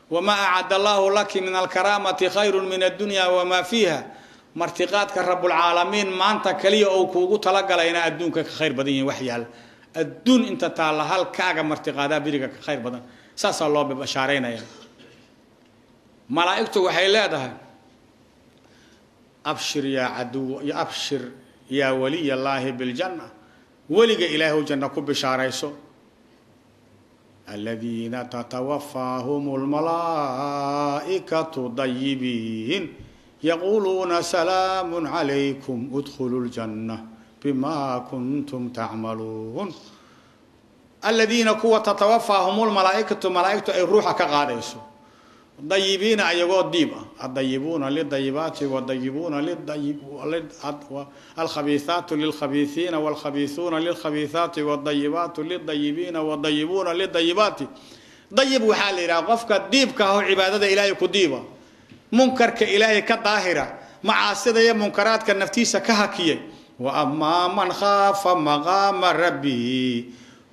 Wamaa acadda allaahu laki min alkaraamati khayrun min addunya wamaa fiiha, martiqaadka rabbulcaalamiin maanta kaliya ou kuugu talagalayna adduunka ka khayr badan yihin. Wax yaal adduun inta taalla halkaaga martiqaadaa beriga ka khayr badan, saasaa loo bashaaraynaya. Malaa'igtu waxay leedahay abshir yaa caduw, abshir yaa waliy allaahi biljanna, weliga ilaahu janno ku bishaarayso. Aladiina tatawafaahum lmalaa'ikatu dayibiin yaquuluuna salaamun calaykum udkhuluu ljanna bima kuntum tacmaluun. Aladiina kuwa tatawafaahum lmalaa'ikatu, malaa'igtu ay ruuxa ka qaadayso, dayibiina ayagoo diib ah, adayibuuna lidayibaati wadayibuuna alkhabiihaatu lilkhabiihiina walkhabiihuuna lilkhabiihaati wadayibaatu lidayibiina wadayibuuna lidayibaati. Dayib waxaa la yidhaha qofka diibka ah oo cibaadada ilaahay ku diiba, munkarka ilaahay ka daahira, macaasida iyo munkaraadka naftiisa ka hakiyay. Wa amaa man khaafa maqaama rabbihi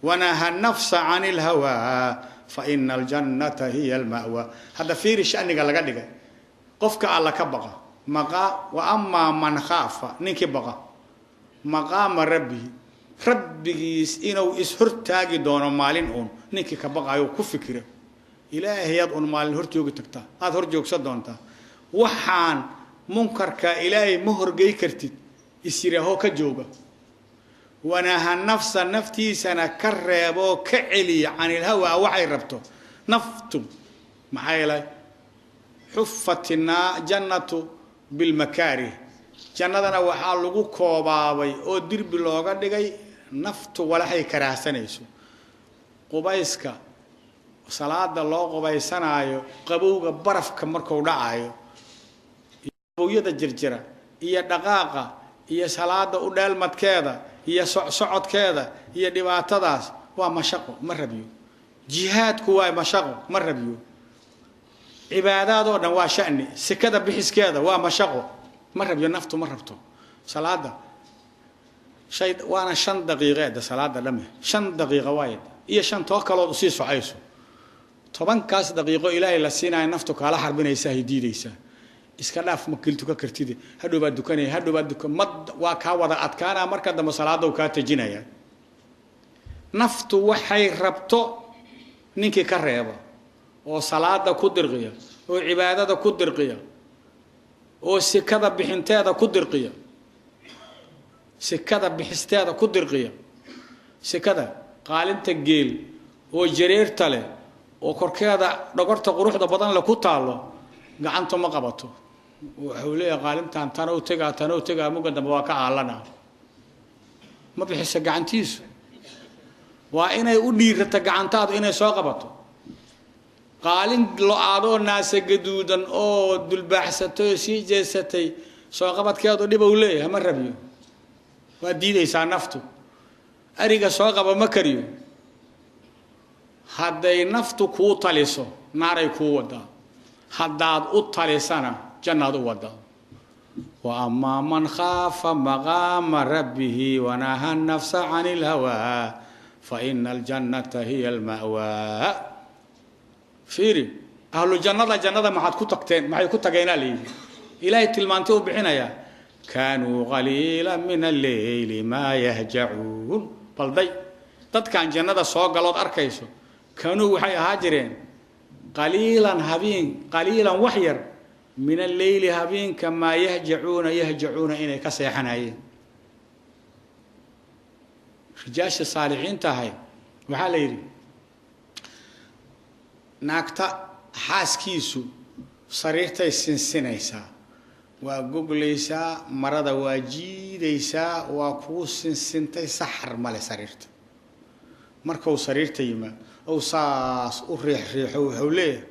wanaha nafsa can ilhawaa fa ina aljannata hiya alma'wa. Hadda fiiri shaniga laga dhigay qofka alla ka baqa, wa amaa man khaafa, ninkii baqa maqaama rabbihi, rabbigiis inuu ishortaagi doono maalin uun, ninkii ka baqayo ku fikira ilaahayaad un maalin horjoogi tagtaa, aada hor joogsan doontaa, waxaan munkarka ilaahay ma horgey kartid, isyiraahoo ka jooga. Wanaha nafsa naftiisana ka reeboo ka celiya can ilhawaa waxay rabto naftu. Maxaa yeelay xufat jannatu bilmakaarih, jannadana waxaa lagu koobaabay oo dirbi looga dhigay naftu walaxay karaahsanayso. Qubayska salaada loo qubaysanaayo, qabowga barafka markuu dhacayo, qabowyada jirjira iyo dhaqaaqa iyo salaada u dheelmadkeeda iyo socsocodkeeda iyo dhibaatadaas waa mashaqo, ma rabiyo. Jihaadku waa mashaqo, ma rabiyo. Cibaadaadoo dhan waa shani, sikada bixiskeeda waa mashaqo, ma rabiyo. Naftu ma rabto salaada shay, waana 5 daqiiqeeda salaada dhame, 5 daqiiqo waayada iyo 5 too kalood usii socayso. 10kaas daqiiqo ilaahay la siinayo naftu kaala xarbinaysaa, hay diidaysaa. Iska dhaaf, ma kil tuka kartide, hadhow baad dukanaya, hadhow baad dukan, mad waa kaa wada adkaanaa, marka dambe salaada uu kaa tejinaya. Naftu waxay rabto ninkii ka reeba oo salaada ku dirqiya oo cibaadada ku dirqiya oo sikada bixinteeda ku dirqiya, sikada bixisteeda ku dirqiya, sikada qaalinta geel oo jareerta leh oo korkeeda dhogorta quruxda badan le ku taalo gacantu ma qabato. Wuxuu leeyahay qaalintan tanow tegaa, tanow tegaa, mugga dambe waa ka aalana, ma bixiso gacantiisu. Waa inay u dhiirato gacantaadu inay soo qabato. Qaalin lo-aadoo naasa gaduudan oo dulbaaxsatay oo sii jeesatay soo qabadkeedu dhib uu leeyahay, ma rabiyo, waa diidaysaa naftu. Ariga soo qaba ma kariyo. Hadday naftu kuu taliso naaray kuu wadaa, haddaad u talisana jannaad u wadaa. Wa amaa man khaafa maqaama rabbihi wanaha nafsa can ilhawaa fa ina aljannata hiya alma'waa. Fiiri, ahlu jannada jannada maxaad ku tagteen, maxay ku tageenaa la yidhi. Ilaahay tilmaantay u bixinayaa, kaanuu qaliila min alleyli maa yahjacuun. Balday dadkan jannada soo galood arkayso, kaanuu waxay ahaa jireen qaliilan habeen, qaliilan wax yar, min alleyli habeenka, maa yahjacuuna, yahjacuuna inay ka seexanayeen. Rijaasha saalixiinta ahayd waxaa la yidhi naagta xaaskiisu sariirtay sinsinaysaa, waa goglaysaa, marada waa jiidaysaa, waa kuu sinsintay, saxar male sariirta. Markuu sariirta yimaad ou saas u riixriixo, wuxuu leeyahay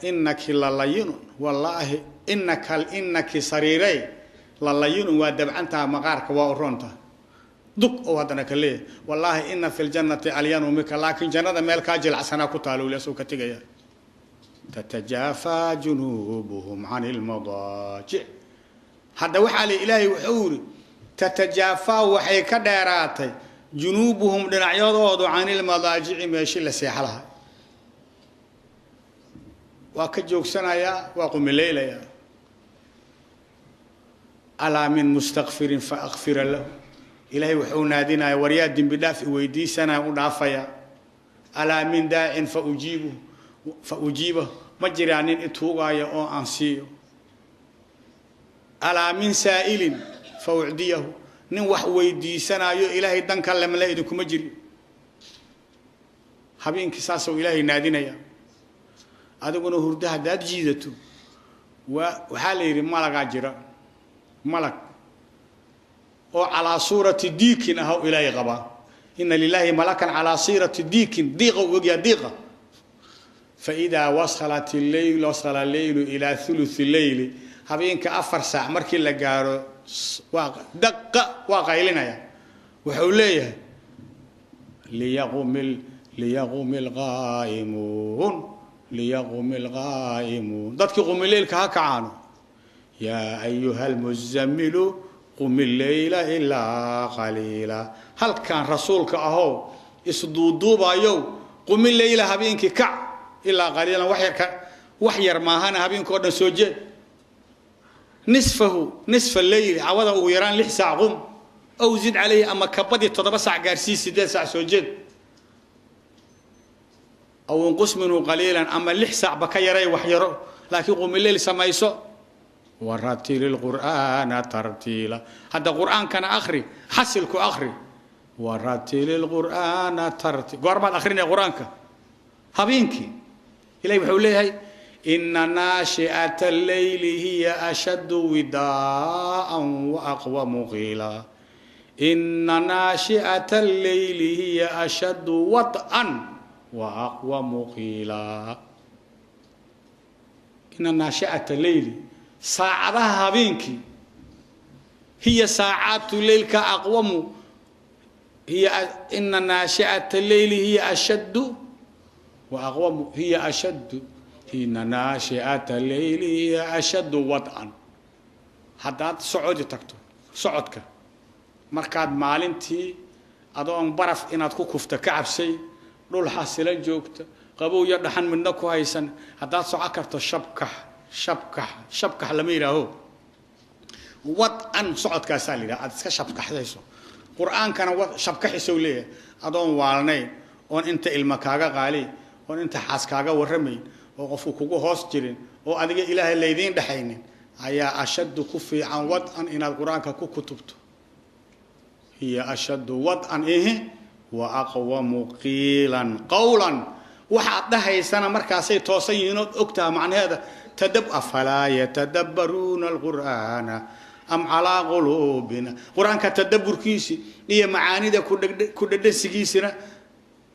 inaki lalayinun, wallaahi inaki sariirey lalayinun, waa dabcantaha, maqaarka waa u roontaha. Dug oo haddana ka leeyahay wallaahi ina fi ljannati alyanu mika, laakiin jannada meel kaa jilacsanaa ku taalo weli asuu ka tegaya. Tatajaafaa junuubuhum can ilmadaajic. Hadda waxaa li ilaahay wuxuu yidhi tatajaafaa waxay ka dheeraatay junuubuhum dhinacyadoodu can ilmadaajici, meeshii la seexa lahaa. Waa ka joogsanayaa, waa qumilaylayaa. Alaa min mustakfirin fa akfira lahu. Ilaahay wuxuu naadinaya waryaa dembi dhaaf i weydiisanaya, u dhaafaya. Alaa min daacin fa ujiibuhu, fa ujiibahu, ma jiraa nin ituugaayo oo aan siiyo. Alaa min saa'ilin fa ucdiyahu, nin wax weydiisanaayo ilaahay danka lemle idinkuma jiri. Habeenkii saasuu ilaahay naadinaya, adiguna hurdo haddaad jiidato. Waa waxaa la yidhi malagaa jira, malag oo calaa suurati diikin ah oo ilaahay qabaa. Ina lilaahi malakan calaa siirati diikin, diiqa uu ogyaha diiqa. Faidaa wasalat illeyl, wasala alleylu ilaa thuluthi leyli, habeenka 4 saac markii la gaaro waa daqa, waa qaylinaya. Wuxuu leeyahay liyaqumi alqaa'imuun, liyaqumi alqaa'imuun, dadkii qumileylka ha kacaano. Yaa ayuha almuzamilu qum illeyla ilaa qaliila. Halkan rasuulka ahow isduuduubayow, qumi leyla habeenkii kac, ilaa qaliilan wax yar, wax yar maahana habeenka oo dhan soo jeed. Nisfahu, nisfa leyli, cawada ugu yaraan 6 saac qum, aw zid calayhi, ama kabadii 7 saac gaarsii, 8 saac soo jeed. Aw inqus minhu qaliilan, ama 6 saacba ka yaray wax yaro, laakiin qumileyl samayso. Waratili lqur'aana tartiila. Hadda qur'aankana akhri, xasilku akhri. Waratili lqur'aana tarti. Goormaad akhrinaya qur-aanka? Habeenkii. Ilahi wuxuu leeyahay ina naashi'ata alleyli hiya ashaddu widaa'an wa aqwamu qiila. Ina naashi'ata alleyli hiya ashaddu wad'an wa aqwamu qiila. Ina naashi'ata leyli, saacadaha habeenkii, hiya saacaatu leylka aqwamu hiya. Ina naashi'ata leyli hiya ashaddu wa aqwamu, hiya ashaddu. Ina naashi'ata leyli hiya ashaddu wad'an. Haddaad socodi tagto, socodka markaad maalintii adoon baraf inaad ku kufta ka cabsay, dhul xasilan joogta, qabow iyo dhaxan midna ku haysan, haddaad soco karto, shabkax shabkax shabkax lama yidhaaho, wad'an socodkaasaa la yidhaha, aad iska shabkaxdayso. Qur-aankana shabkaxisow leeyahay, adoon waalnayn, oon inta ilma kaaga qaali, oon inta xaas kaaga warramayn, oo qofku kugu hoos jirin, oo adiga ilaahay laydiin dhexaynin, ayaa ashaddu ku fiican wad'an inaad qur-aanka ku kutubto. Hiya ashaddu wad'an ihi wa aqwamu qiilan, qowlan waxaad dhahaysana markaasay toosan yihiin ood ogtaha macnaheeda. Tadab afalaa yatadabbaruuna alqur'aana am calaa quluubina. Qur-aanka tadabburkiisi iyo macaanida ku dhedhansigiisina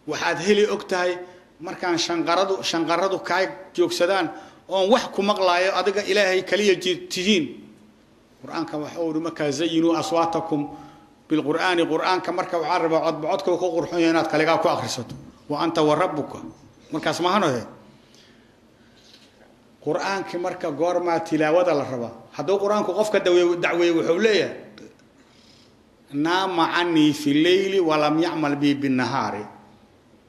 waxaad heli og tahay markaan shanqaradu shanqaradu kaa joogsadaan, oon wax ku maqlaayo adiga ilaahay kaliya tihiin. Qur-aanka waxa uu markaa zayinuu aswaatakum bilqur'aani. Qur-aanka marka waxaa rabaa codba codka ku qurxon yahay inaad kaligaa ku akhrisato, wa anta wa rabbuka. Markaas mahanohe qur-aankii. Marka goormaa tilaawada la rabaa? Hadduu qur-aanku qofka dawe dacweeye, wuxuu leeyahay naama canii fi leyli walam yacmal bi binahaari.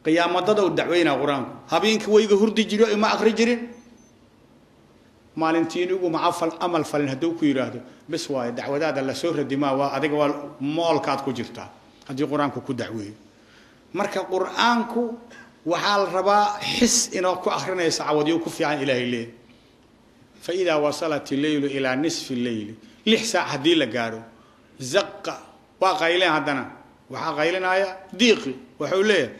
Qiyaamadada u dacweynaa qur-aanku. Habeenkii wayga hurdi jiro, ima akri jirin, maalintiin iguma afal amal falin hadduu ku yidhaahdo, bes waayo, dacwadaada lasoo radimaa, waa adiga, waa moolkaad ku jirtaa haddii qur-aanku ku dacweeyo. Marka qur-aanku waxaa la rabaa xis inoo ku akrinaysa cawadyo ku fiican. Ilaahay leeyahy faidaa wasalat illeylu ilaa nisfi lleyli, 6 saac haddii la gaaro, zaqa waa qayleen. Haddana waxaa qaylinaya diiqi, waxuu leeyahay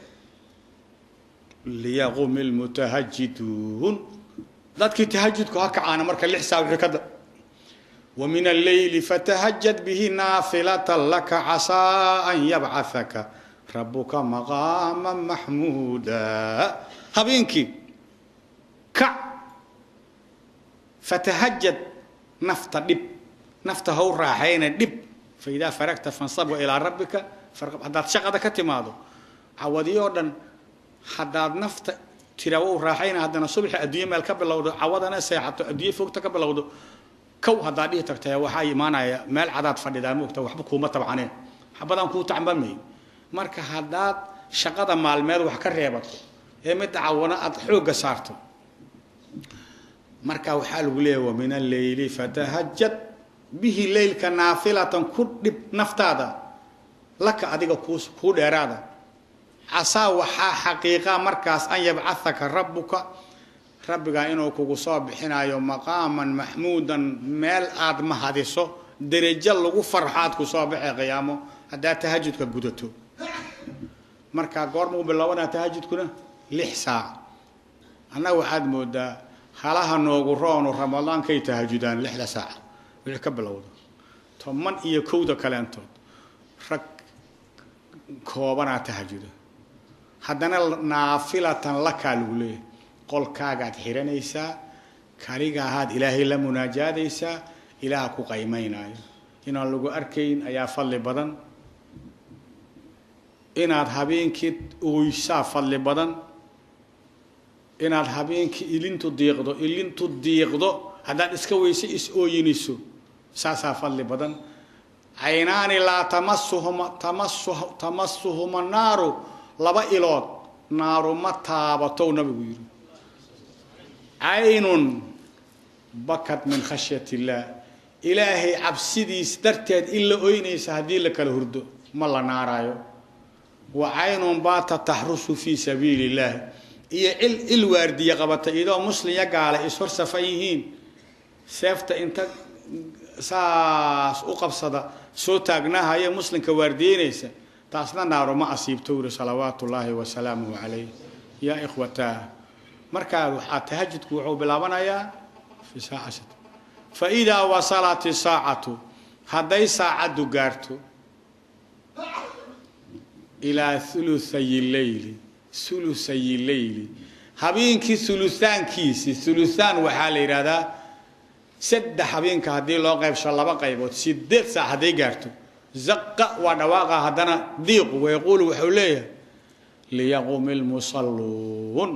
liyaqum ilmutahajiduun, dadkii tahajudku ha kacaana. Marka 6 saac wixii ka wa min alleyli fatahajad bihi naafilatan laka casaa an yabcathaka rabuka maqaama maxmuuda. Habeenkii kac, fatahajad, nafta dhib, nafta haw raaxayna dhib. Faidaa faragta fansab wa ilaa rabbika farqab. Haddaad shaqada ka timaado cawadiyoo dhan, haddaad nafta tira u raaxayna, haddana subaxi adduunye meel ka bilowdo, cawadana seexato, adduunye fogta ka bilowdo, kow haddaad dhihi tagtay, waxaa imaanaya meel cadaad fadhidaa, moogta waxba kuuma tabcaneen, xabadaan kuu tacbamayn. Marka haddaad shaqada maalmeed wax ka reebato ee midda cawana aad xoogga saarto, marka waxaa lagu leeyahy wa min alleyli fatahajad bihi, leylka naafilatan ku dhib naftaada, laka adiga kuu dheeraada, casaa waxaa xaqiiqa markaas an yabcathaka rabbuka, rabbigaa inuu kugu soo bixinayo maqaaman maxmuudan, meel aad mahadiso, derajo lagu farxo aad ku soo baxay qiyaamo haddaad tahajudka gudato. Marka goormuu bilaabanaa tahajudkuna? 6 saac. Annaga waxaad moodaa halaha noogu roono ramadaankay tahajudaan 6da saac wixii ka bilowdo, 11da kaleentood rag koobanaa tahajuda. Haddana naafilatan lakaa lagu leeyahay, qolkaagaad xiranaysaa, kaligaahaad ilaahay la munaajaadaysaa, ilaaha ku qaymaynaayo. Inaan lagu arkayn ayaa fadli badan, inaad habeenkii ooysaa fadli badan, inaad habeenkii ilintu diiqdo, ilintu diiqdo haddaad iska weyse is ooyiniso, saasaa fadli badan. Caynaani laa tamasuhuma tamasuhuma naaru, laba ilood naaru ma taabatow nabigu yidhi. Caynun bakad min khashyat illaah, ilaahay cabsidiis darteed in la oynaysa haddii la kala hurdo ma la naaraayo. Wa caynun baata taxrusu fii sabiili illaahi, iyo cil il waardiye qabata idoo muslim ya gaala is hor safan yihiin, seefta inta Saas u qabsada soo taagnahaya muslimka waardiyeynaysa, taasna naaru ma asiibto, yiri salawaatu ullaahi wasalaamuhu calayh. Yaa ikhwataa, markaa waxaa tahajudku wuxuu bilaabanayaa fi saaca 6. Fa idaa wasalat isaacatu, hadday saacaddu gaarto ilaa thuluthay leyli, thuluthay leyli, habeenkii thuluthaankiisi. Thuluthaan waxaa la yidhahdaa 3 habeenka haddii loo qaybsho 2 qaybood, 8 saac hadday gaarto, zaqa waa dhawaaqa. Haddana diiqu wayaquulu, wuxuu leeyahay liyaqum ilmusalluun,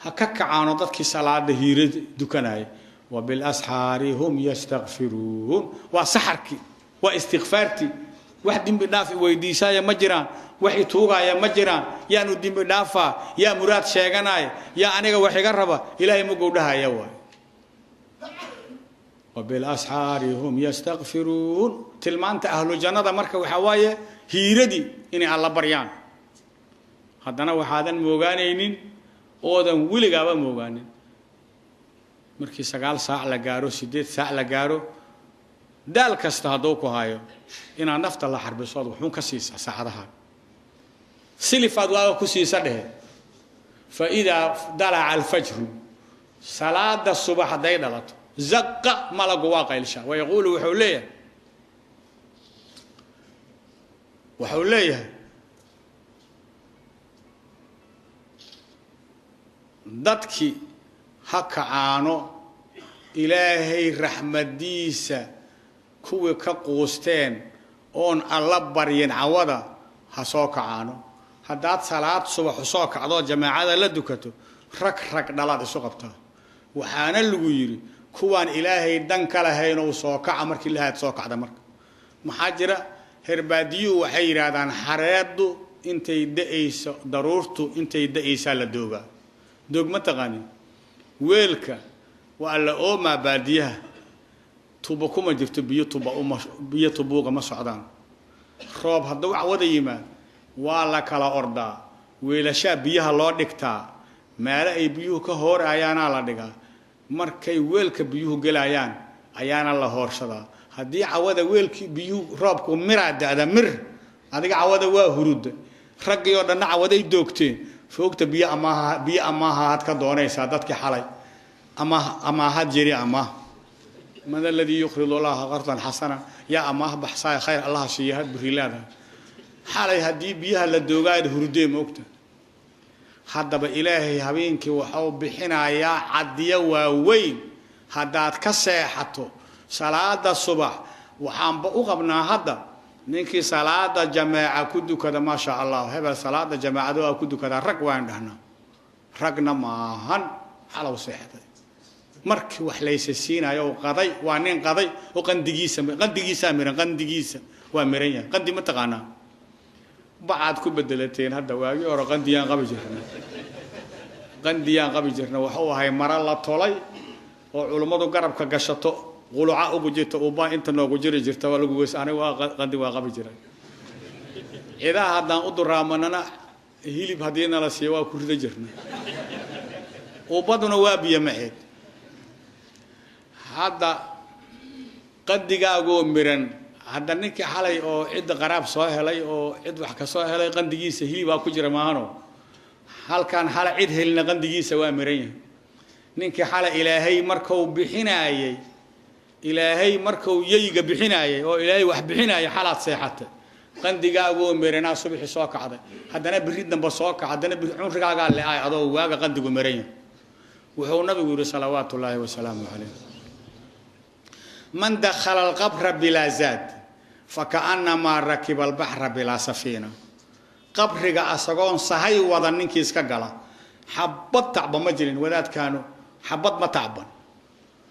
ha ka kacaano dadkii salaada hiira dukanaya. Wabilasxaari hum yastakfiruun, waa saxarkii, waa istikfaartii. Wax dembi dhaaf weydiisaaya ma jiraan, wax ituugaaya ma jiraan, yaanu dembi dhaafaa, yaa muraad sheeganaya, yaa aniga wax iga raba, ilaahay ma gowdhahaya waay. Wabilasxaari hum yastakfiruun, tilmaanta ahlu jannada marka waxaa waaye hiiradii inay alla baryaan. Haddana waxaadan moogaanaynin oodan weligaaba moogaanin, markii 9 saac la gaaro, 8 saac la gaaro, daal kasta hadduu ku hayo inaad nafta la xarbiso ood wuxuun ka siisaa saacadaha silifaad waaga ku siisa dhehe. Fa idaa dalaca alfajru, salaada subax hadday dhalato, zaqa malagu waa qaylshaa, wayaquulu wuxuu leeyahay, wuxuu leeyahay dadkii ha kacaano, ilaahay raxmadiisa kuwii ka quusteen oon alla baryin cawada ha soo kacaano. Haddaad salaad subaxu soo kacdoo jamaacada la dukato, rag rag dhalaad isu qabtaa. Waxaana lagu yidhi kuwaan ilaahay dan ka lahayn ou soo kaca markii lahaad soo kacda. Marka maxaa jira? Herbaadiyuhu waxay yidhaahdaan xareeddu intay da-ayso, daruurtu intay da-aysaa la doogaa. Doog ma taqaanin? Weelka waa la oomaa baadiyaha, tuba kuma jirto, biyo tuba uma, biyo tubuuga ma socdaan. Roob hadduu cawada yimaad waa la kala ordaa, weelashaa biyaha loo dhigtaa, meelo ay biyuhu ka hoorayaanaa la dhigaa, markay weelka biyuhu gelayaan ayaana la hooshadaa. Haddii cawada weelkii biyuhu roobku miraa da'da, mir adiga cawada waa huruda, raggii oo dhanna cawaday doogteen, foogta biyo amaaha, biyo amaaha had ka doonaysaa dadkii xalay amaah amaahad jiri amaah. Man aladii yuqridu allaha qardan xasana, yaa amaah baxsaaya, khayr allaha siiya, had burilaada xalay haddii biyaha la doogaad hurdee moogta. Haddaba ilaahay habeenkii waxau bixinayaa cadiyo waaweyn haddaad ka seexato salaada subax. Waxaanba u qabnaa hadda ninkii salaada jamaaca ku dukada, maasha allah, hebel salaada jamaacada waa ku dukadaa, rag waan dhahnaa, ragna maahan, xalow seexday. Markii wax laysa siinayo oo qaday, waa nin qaday oo qandigiisa, qandigiisaa miran, qandigiisa waa miran yahay. Qandi ma taqaanaa? Bacaad ku bedelateen hadda. Waagii hore qandiyaan qabi jirna, qandiyaan qabi jirna. Wuxuu ahay maro la tolay oo culummadu garabka gashato, quluca ugu jirta, ubaa inta noogu jiri jirta, waa lagu weys. Aniga waa qandi waa qabi jiray. Cidaha haddaan u duraamanana hilib haddii nala siiyo waa ku rida jirna, ubaduna waa biyo maceed. Hadda qandigaagoo miran, hadda ninkii xalay oo cidda qaraab soo helay oo cid wax ka soo helay qandigiisa hilibaa ku jira maahano. Halkaan xalay cid helina qandigiisa waa miran yahay. Ninkii xalay ilaahay markuu bixinaayey, ilaahay markuu yeyga bixinaayey oo ilaahay wax bixinaayay, xalaad seexatay, qandigaagoo miranaa subaxii soo kacday, haddana berri dambe soo kac, haddana berri cumrigaagaa le-ay adoo waaga qandigu miran yahay. Wuxuu nabigu yidhi salawaatu ullaahi wasalaamu calayh: man dakhala alqabra bilaa zaad fakaannamaa rakiba albaxra bilaa safiina. Qabriga asagoon sahay wada ninkii iska gala, xabad tacba ma jirin, wadaadkaanu xabad ma tacban,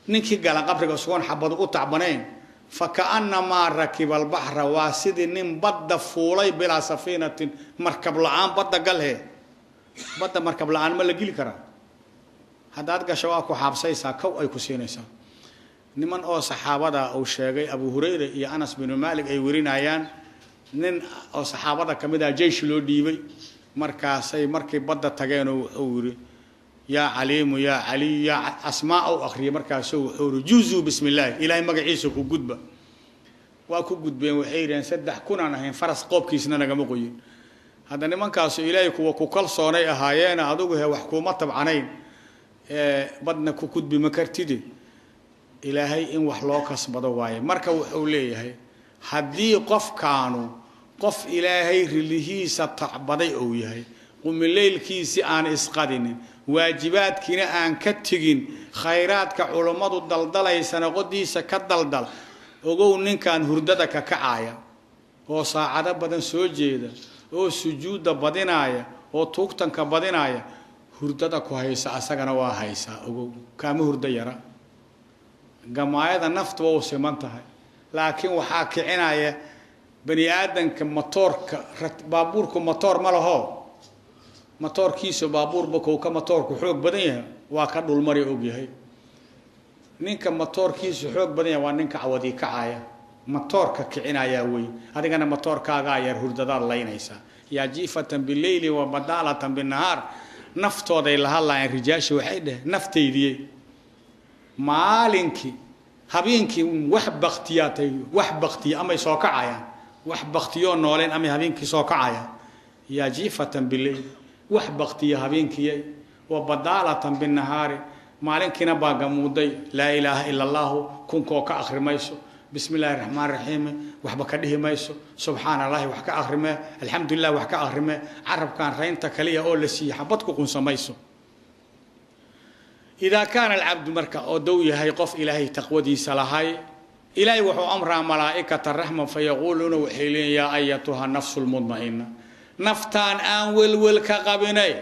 ninkii gala qabriga isagoon xabad u tacbanayn, fakaannamaa rakiba albaxra, waa sidii nin badda fuulay, bilaa safiinatin, markab la-aan badda galhe. Badda markab la-aan ma la geli karaa? Haddaad gasho waa ku xaabsaysaa, kow ay ku siinaysaa. Niman oo saxaabada uu sheegay Abu Hurayra iyo Anas binu Malik ay warinayaan, nin oo saxaabada ka mid ah jeysh loo dhiibay, markaasay markay badda tageenoo wuxuu yidhi Yaa caliimu, yaa caliyu, yaa asmaa u akhriyay. Markaasuu wuxuu uri: "Juzuu bismi illaahi, Ilaahay magaciisa ku gudba." Waa ku gudbeen. Waxay yidhaheen: 3000 aan ahayn, faras qoobkiisna nagama qoyin. Hadda nimankaasu Ilaahay kuwa ku kalsoonay ahaayeena. Adigu he wax kuuma tabcanayn, badna ku gudbi ma kartide. Ilaahay in wax loo kasbado waaye. Marka wuxuu leeyahay, haddii qofkaanu qof Ilaahay rilihiisa tacbaday uu yahay, qumileylkiisi aan isqadinin, waajibaadkiina aan ka tegin, khayraadka culummadu daldalaysana qodiisa ka daldal, ogow ninkan hurdada ka kacaya oo saacado badan soo jeeda oo sujuudda badinaaya oo tuugtanka badinaaya, hurdada ku haysa asagana waa haysaa. Ogow, kaama hurdo yara. Gamaayada naftu waa u siman tahay, laakiin waxaa kicinaya bani aadanka matoorka. Baabuurku matoor ma laho. Matoorkiisa baabuurba kow ka matoorku xoog badan yahay waa ka dhulmari og yahay. Ninka matoorkiisu xoog badan yahay waa ninka cawadii kacaya, matoorka kicinayaa weyn. Adigana matoorkaagaa yar, hurdadaad laynaysaa. Yaa jiifatan bileyli wa badaalatan binahaar. Naftooday la hadlaayeen rijaasha. Waxay dheheen: "Naftaydiyey, maalinkii habeenkii wax baktiyaatay, wax baktiya amay soo kacayaan, wax baktiyoo nooleen amay habeenkii soo kacayaan. Yaa jiifatan bileyl, wax baktiya habeenkiyay, wa badaalatan binahaari, maalinkiina baa gamuuday. Laa ilaaha ila Allahu kunkoo ka akhri mayso, bismi illaahi raxmaan raxiim waxba ka dhihi mayso, subxaana Allahi wax ka akrimee, alxamdulilah wax ka akrimee. Carabkan raynta kaliya oo la siiyey xabad ku qunsa mayso." Idaa kaana alcabdu, marka oo dow yahay qof Ilaahay taqwadiisa lahay, Ilaahay wuxuu amraa malaa'ikata raxma, fayaquuluuna, waxay leeyiin: "Yaa ayatuha nafsu lmudma'ina, naftaan aan welwel ka qabinay."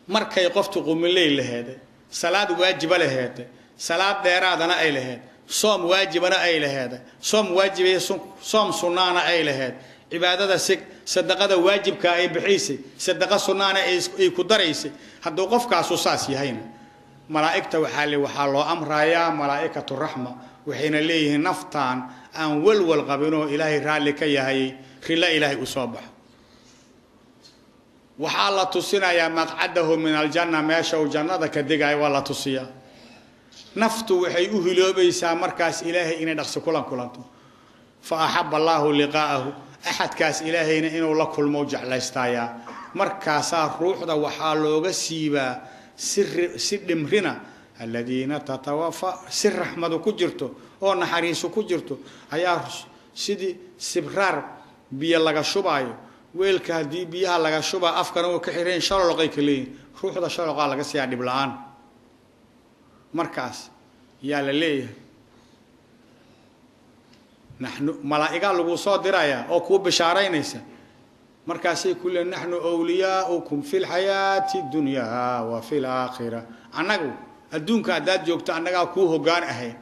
Markay qoftu qumiley laheeday, salaad waajiba laheeday, salaad dheeraadana ay laheed, soom waajibana ay laheeday, soom waajibay, soom sunnaana ay laheed, cibaadada si sadaqada waajibka ay bixiysay, sadaqa sunnaana ay ku daraysay, hadduu qofkaasu saas yahayna, malaa'igta waxaa le waxaa loo amrayaa malaa'ikatu raxma. Waxayna leeyihiin: "Naftaan aan walwal qabinoo Ilaahay raalli ka yahay, rilla Ilaahay u soo baxo." Waxaa la tusinayaa maqcadahu min aljanna, meesha uu jannada ka degayo waa la tusiyaa. Naftu waxay u hiloobaysaa markaas Ilaahay inay dhaqsi kulan kulanto. Fa axaba Allaahu liqaa'ahu, axadkaas Ilaahayna inuu la kulmo jeclaystaayaa. Markaasaa ruuxda waxaa looga siibaa si dhimrina, aladiina tatawafa, si raxmadu ku jirto oo naxariisu ku jirto ayaa sidii sibraar biyo laga shubaayo weelka. Haddii biyaha laga shubaa afkana uu ka xirayn, shaloloqay ka leeyihin. Ruuxda shaloqaa laga siiyaa dhib la-aan. Markaas yaa la leeyahay: "Naxnu," malaa'igaa lagu soo dirayaa oo kuu bishaaraynaysa. Markaasay ku leeyiin: "Naxnu wliyaaukum fi lxayaati dunyaa wa fi laakhira." Annagu adduunka haddaad joogto annagaa kuu hoggaan ahayn,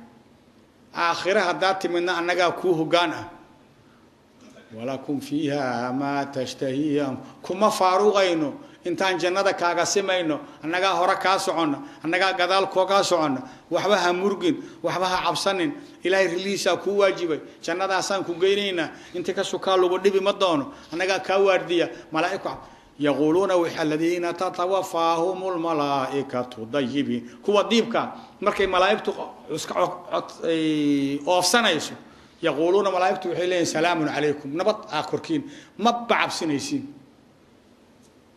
aakhira haddaad timidna annagaa kuu hoggaan ah. "Walakum fiiha maa tashtahiya," kuma faaruqayno intaan jannada kaaga simayno. Annagaa hore kaa soconna, annagaa gadaal kaa soconna. Waxba ha murgin, waxba ha cabsanin. Ilaahay rilihiisaa kuu waajibay, jannadaasaan ku geynaynaa. Inta ka sukaa lagu dhibi ma doono, annagaa kaa waardiya. Malaa'iku yaquuluuna, aladiina tatawafaahum lmalaa'ikatu dayibiin, kuwa diibka markay malaa'igtu oofsanayso, yaquuluuna, malaa'igtu waxay leeyihin: "Salaamun calaykum, nabad aa korkiin, maba cabsinaysiin.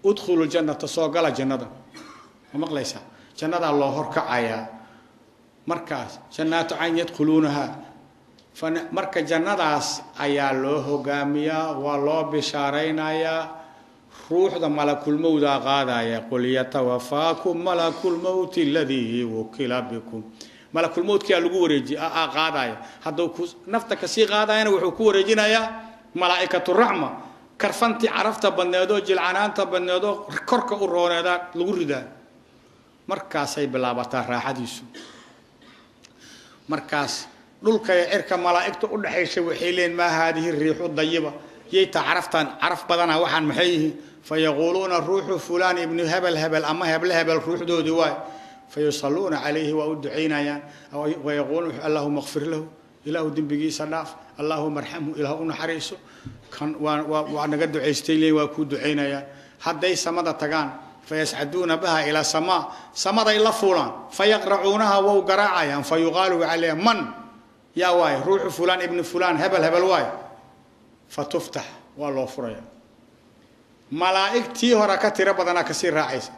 Udkhulu ljannata, soo gala jannada." Ma maqlaysaa? Jannadaa loo horkacayaa markaas, jannaatu can yadkhuluunaha. Marka jannadaas ayaa loo hogaamiyaa, waa loo bishaaraynayaa. Ruuxda malakulmowdaa qaadaya. "Qul yatawafaakum malakulmowti aladii wukila bikum." Malakulmowtkiyaa lagu wareejiy qaadaya. Hadduu ku nafta kasii qaadayana, wuxuu ku wareejinayaa malaa'ikaturaxma. Karfantii carafta badneedoo jilcanaanta badneedoo korka u rooneedaa lagu ridaa. Markaasay bilaabataa raaxadiisu. Markaas dhulka iyo cirka malaa'igta u dhexaysa waxay leeyiin: "Maa haadihi riixu dayiba?" Yayta caraftan caraf badana, waxaan maxay yihiin? Fayaquuluuna: "Ruuxu fulaan ibnu hebel hebel ama heble hebel ruuxdoodii waay." Fayusalluuna calayhi, waa u ducaynayaan. Wayaquuluuna: "Allahuma kfir lahu, Ilaahu dembigiisa dhaaf, Allahuma arxamhu, Ilaah u naxariiso." Kan waa naga ducaystay leeyiin, waa kuu ducaynayaan. Hadday samada tagaan Fayascaduuna biha ila samaa, samaday la fuulaan. Fayaqracuunaha, wow garaacayaan. Fayuqaalu, waxaa leeyahay: "Man yaa waaye?" "Ruuxu fulaan ibni fulaan, hebel hebel waaye." Fatuftax, waa loo furaya. Malaa'igtii hore ka tiro badanaa kasii raacaysa.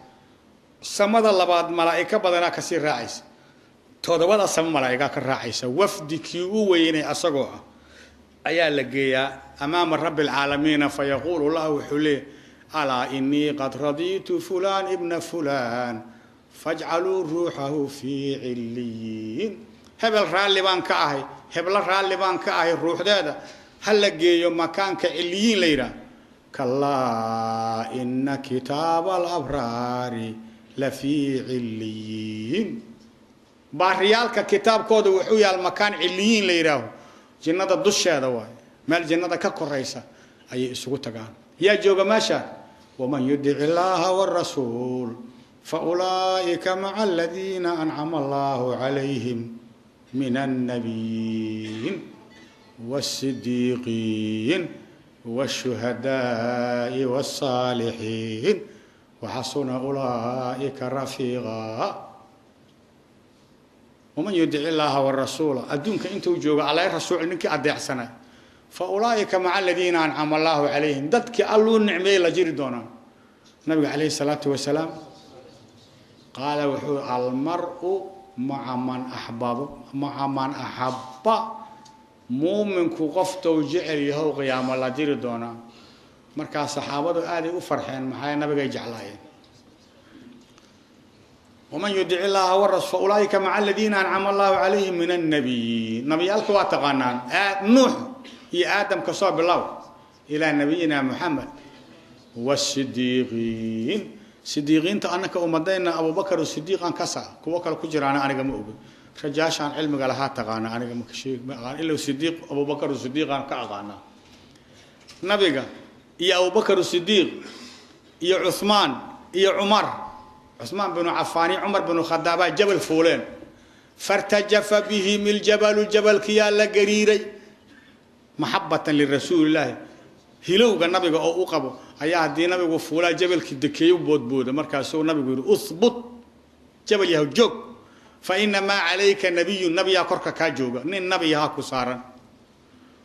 Samada labaad malaa'iko badanaa kasii raacaysa. Toddobada samo malaa'igaa ka raacaysa. Wafdi kii u weynay asagoo ah ayaa la geeyaa amaama rabbi alcaalamiina. Fayaquulu lahu, wuxuu leeyahy: "Alaa inii qad radiitu fulaan ibna fulaan, fajcaluu ruuxahu fii ciliyiin." Hebel raalli baan ka ahay, heblo raalli baan ka ahay, ruuxdeeda ha la geeyo makaanka ciliyiin la yidhaah. Kalaa, ina kitaaba alabraari la fii ciliyiin. Baariyaalka kitaabkooda wuxuu yaal makaan ciliyiin la yidhaaho, jinnada dusheeda waayo, meel jinnada ka koraysa ayay isugu tagaan. Yaa jooga meesha? Waman yudic illaaha warasuul faulaa'ika maca aladiina ancama allahu calayhim min annabiyiin wاsidiiqiin wاshuhadaai wاsaalixiin, waxasuna ulaa'ika rafiiqa. Waman yudic illaaha warasuula, adduunka intuu joogo alla rasuul ninkii adeecsanay, fa ulaa'ika maca aladiina ancama allaahu calayhim, dadkii alluu nicmeeyey la jiri doonaan. Nabiga calayhi salaatu wasalaam qaala, wuxuu: "Almar-u maca man axbabo, maca man axabba." Muuminku qoftou jecel yahow qiyaamo la jiri doonaa. Markaa saxaabadu aaday u farxeen, maxaa nabigay jeclaayeen. Waman yudic illaaha waras fa ulaa'ika maca aladiina ancama allahu calayhim min annabiyiin. Nabiyaalka waa taqaanaan, Nuux iyo Aadam ka soo bilow ilaa nabiyina Muxamed. Wasidiiqiin, sidiiqiinta annaka ummadayna Abubakar Sidiiqan kasa, kuwo kale ku jiraana aniga ma ogin. Rajaashaan cilmiga lahaa taqaana, aniga ma kasheeg, ma aqaan ila Sidiiq Abubakar Sidiiqan ka aqaanaa. Nabiga iyo Abubakar Sidiiq iyo Cuthmaan iyo Cumar, Cuثmaan binu Cafaan iyo Cumar binu Khadaabaa jabal fuuleen. Fartajafa bihim iljabalu, jabalkiyaa la gariiray maxabatan lirasuulillaahi. Hilowga nabiga oo u qabo ayaa haddii nabigu fuulaa jabalkii dekeeyo, boodbooda. Markaasuu nabigu yidhi: "Uhbut, jabal yahow joog, fa inamaa calayka nabiyun, nabiyaa korka kaa jooga, nin nabiyahaa ku saaran,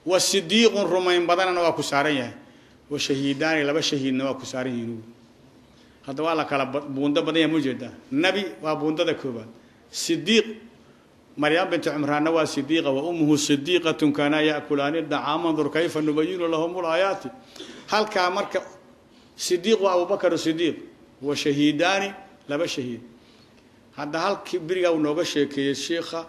wa sidiiqun, rumayn badanana waa ku saaran yahay, wa shahiidaani, laba shahiidna waa ku saaran yihiin." Hadda waa la kala buundo badan yaha, ma jeedaa? Nabi waa buundada koobaad, sidiiq. Maryam binti Cumraanna waa sidiiqa, wa ummuhu sidiiqatun kaanaa yaakulaani dacaama, andur kayfa nubayinu lahum laayaati. Halkaa marka sidiiq waa Abubakar Sidiiq, wa shahiidaani, laba shahiid. Hadda halkii berigaa uu nooga sheekeeyey shiikha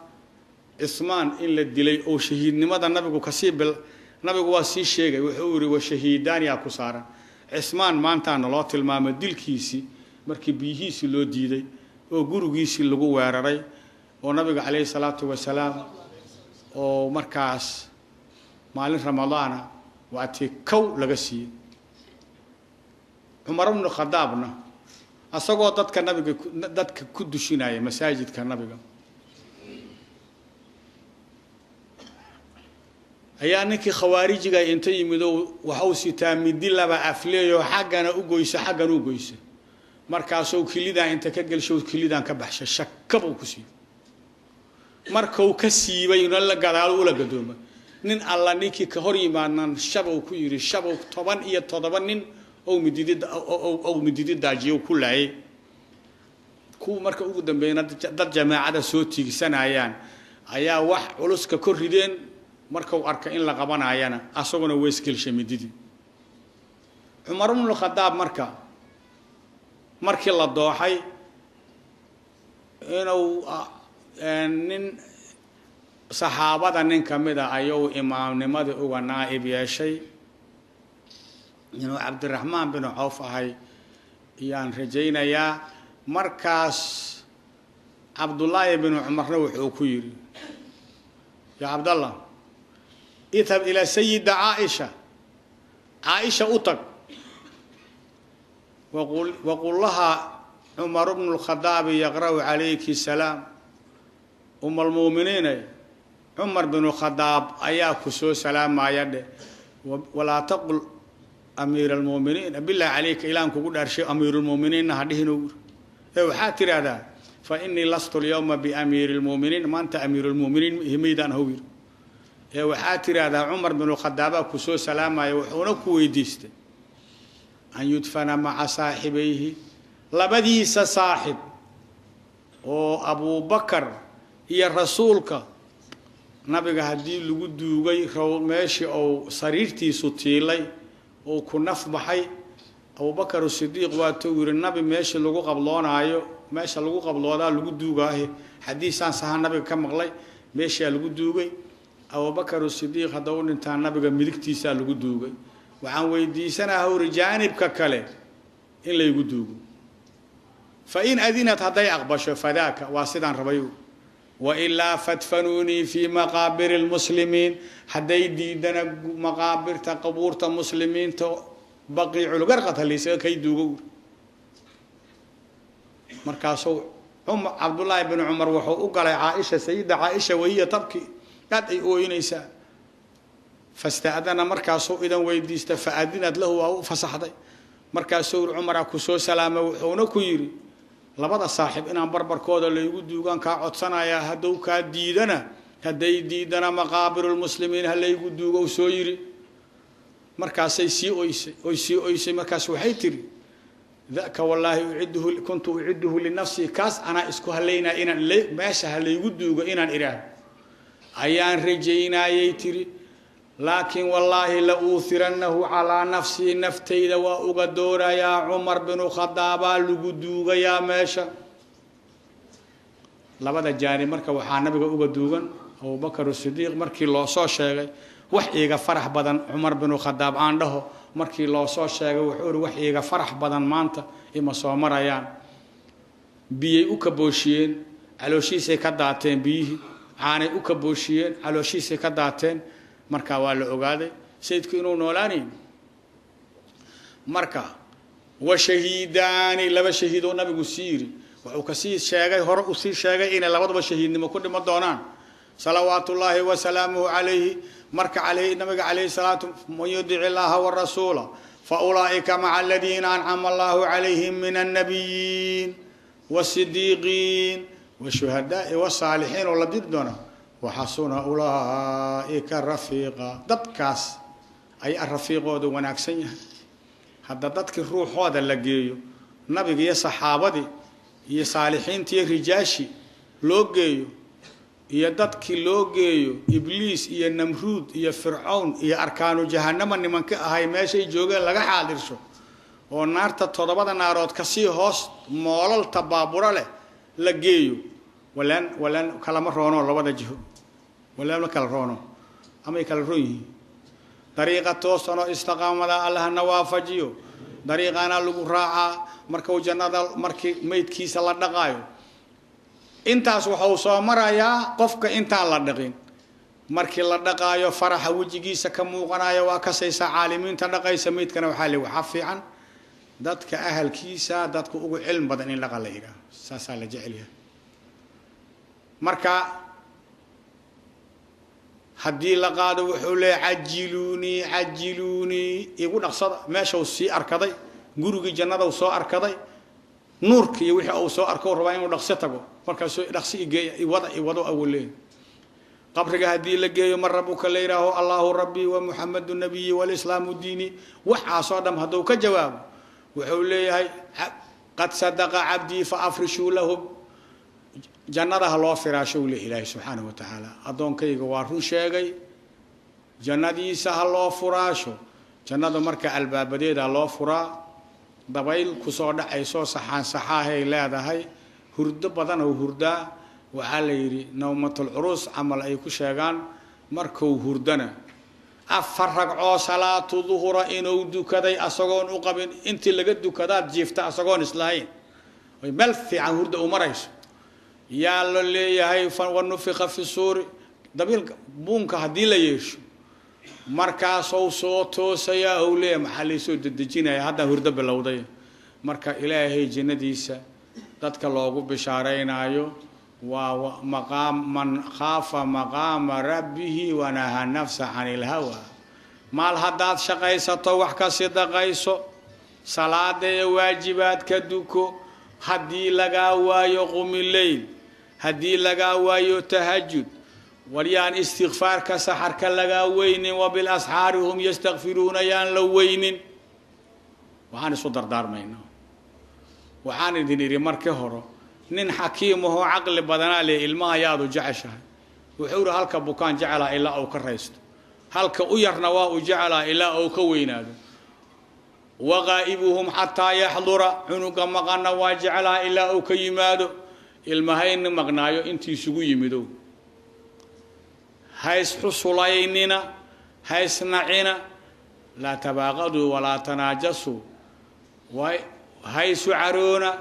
Cismaan in la dilay oo shahiidnimada nabigu kasii bil, nabigu waa sii sheegay, wuxuu yihi: "Wa shahiidaani aa ku saaran." Cismaan maantaa naloo tilmaamay dilkiisii, markii biyihiisii loo diiday oo gurigiisii lagu weeraray oo nabiga calayhi salaatu wasalaam oo markaas maalin Ramadaana waa tii kow laga siiyey. Cumar bnu Khadaabna asagoo dadka nabiga dadka ku dushinaya masaajidka nabiga ayaa ninkii khawaarijiga inta yimid oo waxau sitaa midi laba afleeyo, xaggana u goysa, xaggana u goysa. Markaasuu kilidaan inta ka gelsho, kilidaan ka baxsha, shakabuu ku siiyey. Markuu ka siibay na la gadaalo ula gadooma, nin alla ninkii ka hor yimaadnan shabow ku yidhi, shabow. 17 nin ou mididi ou mididi daajiyo ku laayay. Kuwa marka ugu dambeeyna dad jamaacada soo tiigsanayaan ayaa wax culuska kor rideen. Markuu arka in la qabanayana, asaguna weysgelshay mididii. Cumar bnu Khadaab marka markii la dooxay inuu nin saxaabada nin ka mid a ayuu imaamnimadii uga naa'ib yeeshay, inuu Cabdiraxmaan binu Cawf ahay ayaan rajaynayaa. Markaas Cabdullaahi binu Cumarna wuxuu ku yidhi: "Yaa Cabdallah, idhab ilaa sayida Caaisha, Caaisha u tag, waqul lahaa Cumar bnu Lkhadaabi yaqra'u calayki salaam. Um almuuminiine, Cumar binu Khadaab ayaa ku soo salaamaya dheh. Walaa taqul Amiir almu'miniin, billah calayka, ilaan kugu dhaarshay, amiirulmu'miniinna ha dhihin uu ee waxaad tidhaahdaa fa innii lastu alyawma biamiiri lmu'miniin, maanta amiirulmu'miniin himaydaan ahow yiri. Ee waxaad tidhaahdaa Cumar binu Khadaabaa ku soo salaamaya, wuxuuna ku weydiistay an yudfana maca saaxibayhi, labadiisa saaxib oo Abuubakar iyo rasuulka nabiga haddii lagu duugay meeshii uu sariirtiisu tiilay uu ku naf baxay. Abubakar Sidiiq waatuu yidhi nabi meeshii lagu qabloonaayo, meesha lagu qabloodaa lagu duugaahe, xadiisaan saha nabiga ka maqlay, meeshaa lagu duugay. Abubakar Sidiiq hadda u dhintaa nabiga midigtiisaa lagu duugay. Waxaan weydiisanaha hawri jaanibka kale in laygu duugo. Fa in adinat, hadday aqbasho, fadaaka, waa sidaan rabay. Wailaa fadfanuunii fii maqaabiri lmuslimiin, hadday diidana maqaabirta qabuurta muslimiinta Baqiiculgarqad halaysaga kay duugo. Markaasuu Cabdullaahi binu Cumar wuxuu u galay Caaisha, sayida Caaisha, wahiya tabki, aad ay ooyinaysaa. Fasta'dana, markaasuu idan weydiista, faadinad lahu, waa u fasaxday. Markaasuu yiri Cumaraa ku soo salaamay, wuxuuna ku yidhi labada saaxiib inaan barbarkooda laygu duugaan kaa codsanayaa, hadduu kaa diidana, hadday diidana maqaabirulmuslimiin ha laygu duugo soo yidhi. Markaasay sii oysay oy sii oysay. Markaas waxay tidhi daka wallaahi ucidduhu, kuntu ucidduhu linafsii, kaas anaa isku halaynaya inaan meesha ha laygu duugo inaan idhaaho ayaan rajaynayay tiri, laakiin wallaahi la uuhirannahu calaa nafsii, naftayda waa uga doorayaa Cumar binu Khadaabaa lagu duugayaa meesha labada jaanib. Marka waxaa nabiga uga duugan Abubakar Sidiiq. Markii loo soo sheegay wax iiga farax badan Cumar binu Khadaab aan dhaho, markii loo soo sheegay wuxuu ihi wax iiga farax badan maanta ima soo marayaan. Biyay u kabooshiyeen, calooshiisay ka daateen biyihii, caanay u kabooshiyeen, calooshiisay ka daateen. Marka waa la ogaaday sayidku inuu noolaanayn. Marka wa shahiidaani, laba shahiidoo nabigu sii yidhi, wuxuu kasii sheegay, hore usii sheegay inay labaduba shahiidnimo ku dhimo doonaan, salawaatu ullaahi wasalaamuhu calayhi. Marka alayhi nabiga calayhi salaatu, man yudic illaaha warasuula fa ulaa'ika maca aladiina ancama allahu calayhim min annabiyiin wasidiiqiin washuhadaai wasaalixiin oo la diri doona, waxasuna ulaa'ika rafiiqa. Dadkaas ayaa rafiiqooda wanaagsan yahay. Hadda dadkii ruuxooda la geeyo nabiga iyo saxaabadii iyo saalixiintii iyo rijaashi loo geeyo, iyo dadkii loo geeyo Ibliis iyo Namruud iyo Fircawn iyo arkaanu jahanama nimanka ahay meeshay joogeen laga xaadirsho oo naarta toddobada naarood kasii hoos moolalta baaburo leh la geeyo, walaan walaan kalama roono labada jiho, walaan ma kala roono amay kala roon yihiin. Dariiqa toosanoo istiqaamada Allahna waafajiyo, dariiqaana lagu raacaa. Markuu jannada, markii meydkiisa la dhaqaayo, intaas wuxuu soo marayaa qofka intaan la dhaqin. Markii la dhaqaayo faraxa wejigiisa ka muuqanayo waa kasaysaa caalimiinta dhaqaysa meydkana. Waxaa le waxaa fiican dadka ahalkiisa dadka ugu cilmi badan in dhaqa la yidhaaho, saasaa la jecel yahay. Marka haddii la qaado wuxuu leeyahy cajiluunii cajiluunii, igu dhaqsada. Meeshau sii arkaday, gurigii jannadau soo arkaday, nuurka iyo wixii uu soo arko rabaa inuu dhaqso tago. Markaasuu dhaqsi igeeya, iwada iwado awal leeyahy. Qabriga haddii la geeyo man rabuka la yidhaaho, Allahu rabbii wa Muxamadu nabiyi walislaamu diini, waxaasoo dham hadduu ka jawaabo wuxuu leeyahay qad sadaqa cabdii fa afrishuu lahu, jannada ha loo firaasho uu leeyahy Ilaahay subxaanahu wa tacaala. Addoonkayga waa run sheegay, jannadiisa ha loo furaasho. Jannada marka albaabadeeda loo furaa, dabayl kusoo dhacaysoo saxaan saxaahay leedahay, hurdo badan oo hurdaa. Waxaa la yidhi nawmatul curuus camal ay ku sheegaan. Markuu hurdana 4 ragcoo salaatu duhura inuu dukaday asagoon u qabin, intii laga dukadaad jiifta asagoon islahayn, oy meel fiican hurda u marayso, yaa la leeyahay wanufika fi suuri, dabiilka buunka haddii la yeesho markaasuu soo toosayaa ou leeyahay maxaa laysoo dedejinaya, haddaa hurdo bilowday. Marka Ilaahay jannadiisa dadka loogu bishaaraynaayo waa maqaam man khaafa maqaama rabbihi wanaha nafsa can ilhawa. Maal haddaad shaqaysato wax ka sidaqayso, salaada iyo waajibaadka duko. Haddii lagaa waayo qumi leyl, haddii lagaa waayo tahajud, waryaan istikfaarka saxarka lagaa weynin. Wabilasxaari hum yastakfiruuna yaan la weynin. Waxaan isu dardaarmaynaa, waxaan idin idhi markii hore nin xakiim ahoo caqli badanaa leh ilmaha yaadu jeceshahay. Wuxuu ihi halka bukaan jecelaa ilaa uu ka raysto, halka u yarna waa uu jecelaa ilaa uu ka weynaado. Waqaa'ibuhum xataa yaxdura, cunuga maqanna waa jecelaa ilaa uu ka yimaado. Ilmahayni maqnaayo intii isugu yimidow, hays xusulaynina, haysnacina, laa tabaaqaduu walaa tanaajasuu, haysu caroona,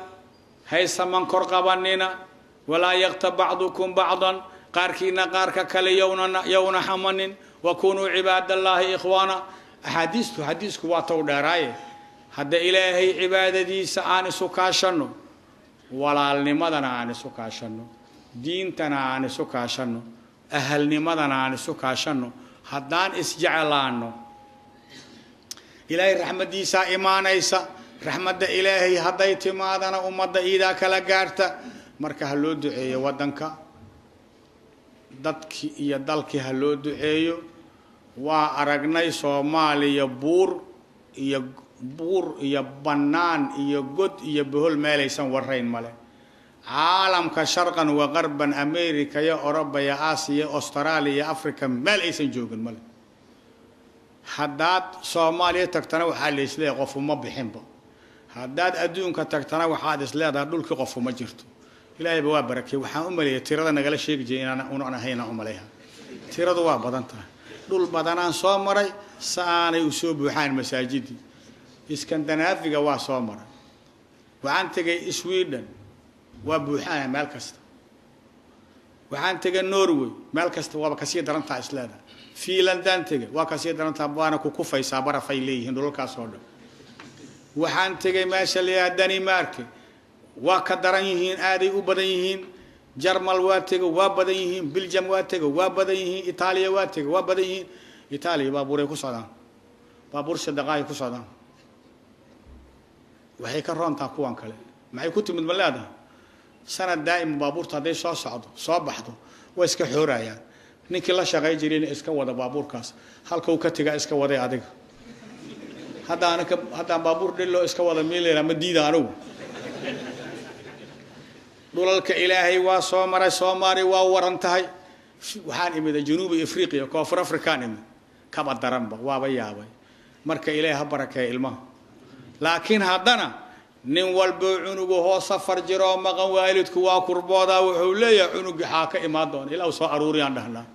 haysaman kor qabanina, walaa yaktab bacdukum bacdan, qaarkiina qaarka kale yowna xamanin, wakunuu cibaadallaahi ikhwaana. Axaadiistu xadiisku waa tow dheeraaye. Hadda ilaahay cibaadadiisa aan isu kaashanno, walaalnimadana aan isu kaashanno, diintana aan isu kaashanno, ahalnimadana aan isu kaashanno. Haddaan isjeclaanno ilaahay raxmaddiisaa imaanaysa. Raxmadda ilaahay hadday timaadana ummadda iidaa kala gaarta. Marka ha loo duceeyo waddanka, dadkii iyo dalkii ha loo duceeyo. Waa aragnay Soomaaliya buur iyo buur iyo bannaan iyo god iyo bohol meelaysan warayn male. Caalamka sharqan wa qarban, America iyo Oroba iyo Aasiya, Austraaliya iyo Africa, meel aysan joogin male. Haddaad Soomaaliya tagtana waxaa la isleeyahay qofuma bixinba. Haddaad adduunka tagtana waxaad isleedahay dhulkii qofuma jirto. Ilaahayba waa barakey. Waxaan u maleeyay tirada nagala sheegi jiray inaan unan ahayn aan u maleeya. Tiradu waa badan tahay. Dhul badanaan soo maray saanay u soo buuxaan masaajidii. Iskandinaafiga waa soo maray. Waxaan tegay Sweden, waa buuxaana meel kasta. Waxaan tegay Norway, meel kasta waaba kasii darantaa isleedahay. Finlandaan tegay, waa kasii darantaa, waana ku kufaysaa, barafay leeyihiin dhulalkaas oo dhan. Waxaan tegay meesha la yidhaha Danimark, waa ka daran yihiin, aaday u badan yihiin. Jarmal waa tegay, waa badan yihiin. Biljam waa tegay, waa badan yihiin. Itaaliya waa tegay, waa badan yihiin. Itaaliya baabuuray ku socdaan, baabuur sadaqaay ku socdaan. Waxay ka roontaa kuwan kale. Maxay ku timid ma leedahay? Sanad daa'ima baabuurta hadday soo socdo soo baxdo way iska xoorayaan. Ninkii la shaqay jirayna iska wada baabuurkaas, halka uu ka tegaa iska waday adiga. Haddaan baabuur dhilloo iska wada miilayna ma diida anigu. Dhulalka ilaahay waa soo maray, Soomaaliya waa waran tahay. Waxaan imida Januubi Afriqiya, Koonfur Afrikaan imid, kaba daranba, waaba yaabay. Marka ilaahay ha barakeeya ilmaha. Laakiin haddana nin walbo cunugu hoo safar jiroo maqan, waalidku waa kurboodaa. Wuxuu leeyahay cunugi xaa ka imaan doona ilaa soo aruuriyaan dhahnaa.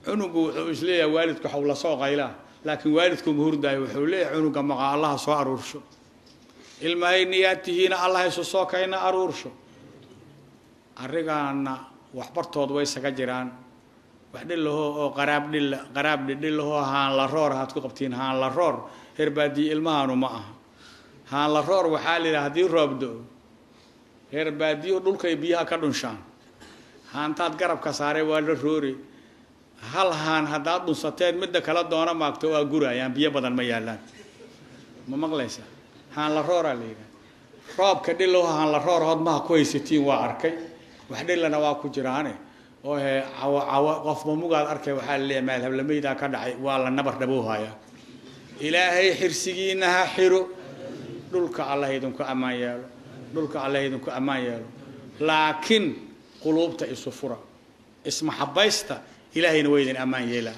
Cunugu wuxuu isleeyahay waalidku xawla soo qaylaa, laakiin waalidku ma hurdaayo. Wuxuu leeyahay cunuga maqan allaha soo aruursho. Ilmahayniyaa tihiina allah isu soo kayna aruursho. Arrigaana waxbartood way isaga jiraan. Wax dhillahoo oo qaraab dhilla, qaraab dhidhillahoo haan la roor haad ku qabtiin. Haan la roor herbaadiye ilmahaanu ma aha. Haan la roor waxaa la yidhaha haddii roob do-o reer baadiyo dhulkay biyaha ka dhunshaan, haantaad garabka saaray waa la roori. Hal haan haddaad dhunsateed midda kala doona maagto waa gurayaan, biyo badan ma yaallaan. Ma maqlaysaa? Haan la rooraa la yidhaha. Roobka dhillaho haan la roor hodmaha ku haysatiin waa arkay. Wax dhillana waa ku jiraane oo he cawo cawo qofba mugaad arkay. Waxaa la leeyahay meel hablamaydaa ka dhacay, waa la nabar dhaboohaya. Ilaahay xirsigiina ha xiro. Dhulka allah idinku ammaan yeelo, dhulka allah idinku ammaan yeelo. Laakiin quluubta isu fura, ismaxabaysta, ilaahayna waa idin ammaan yeelaa.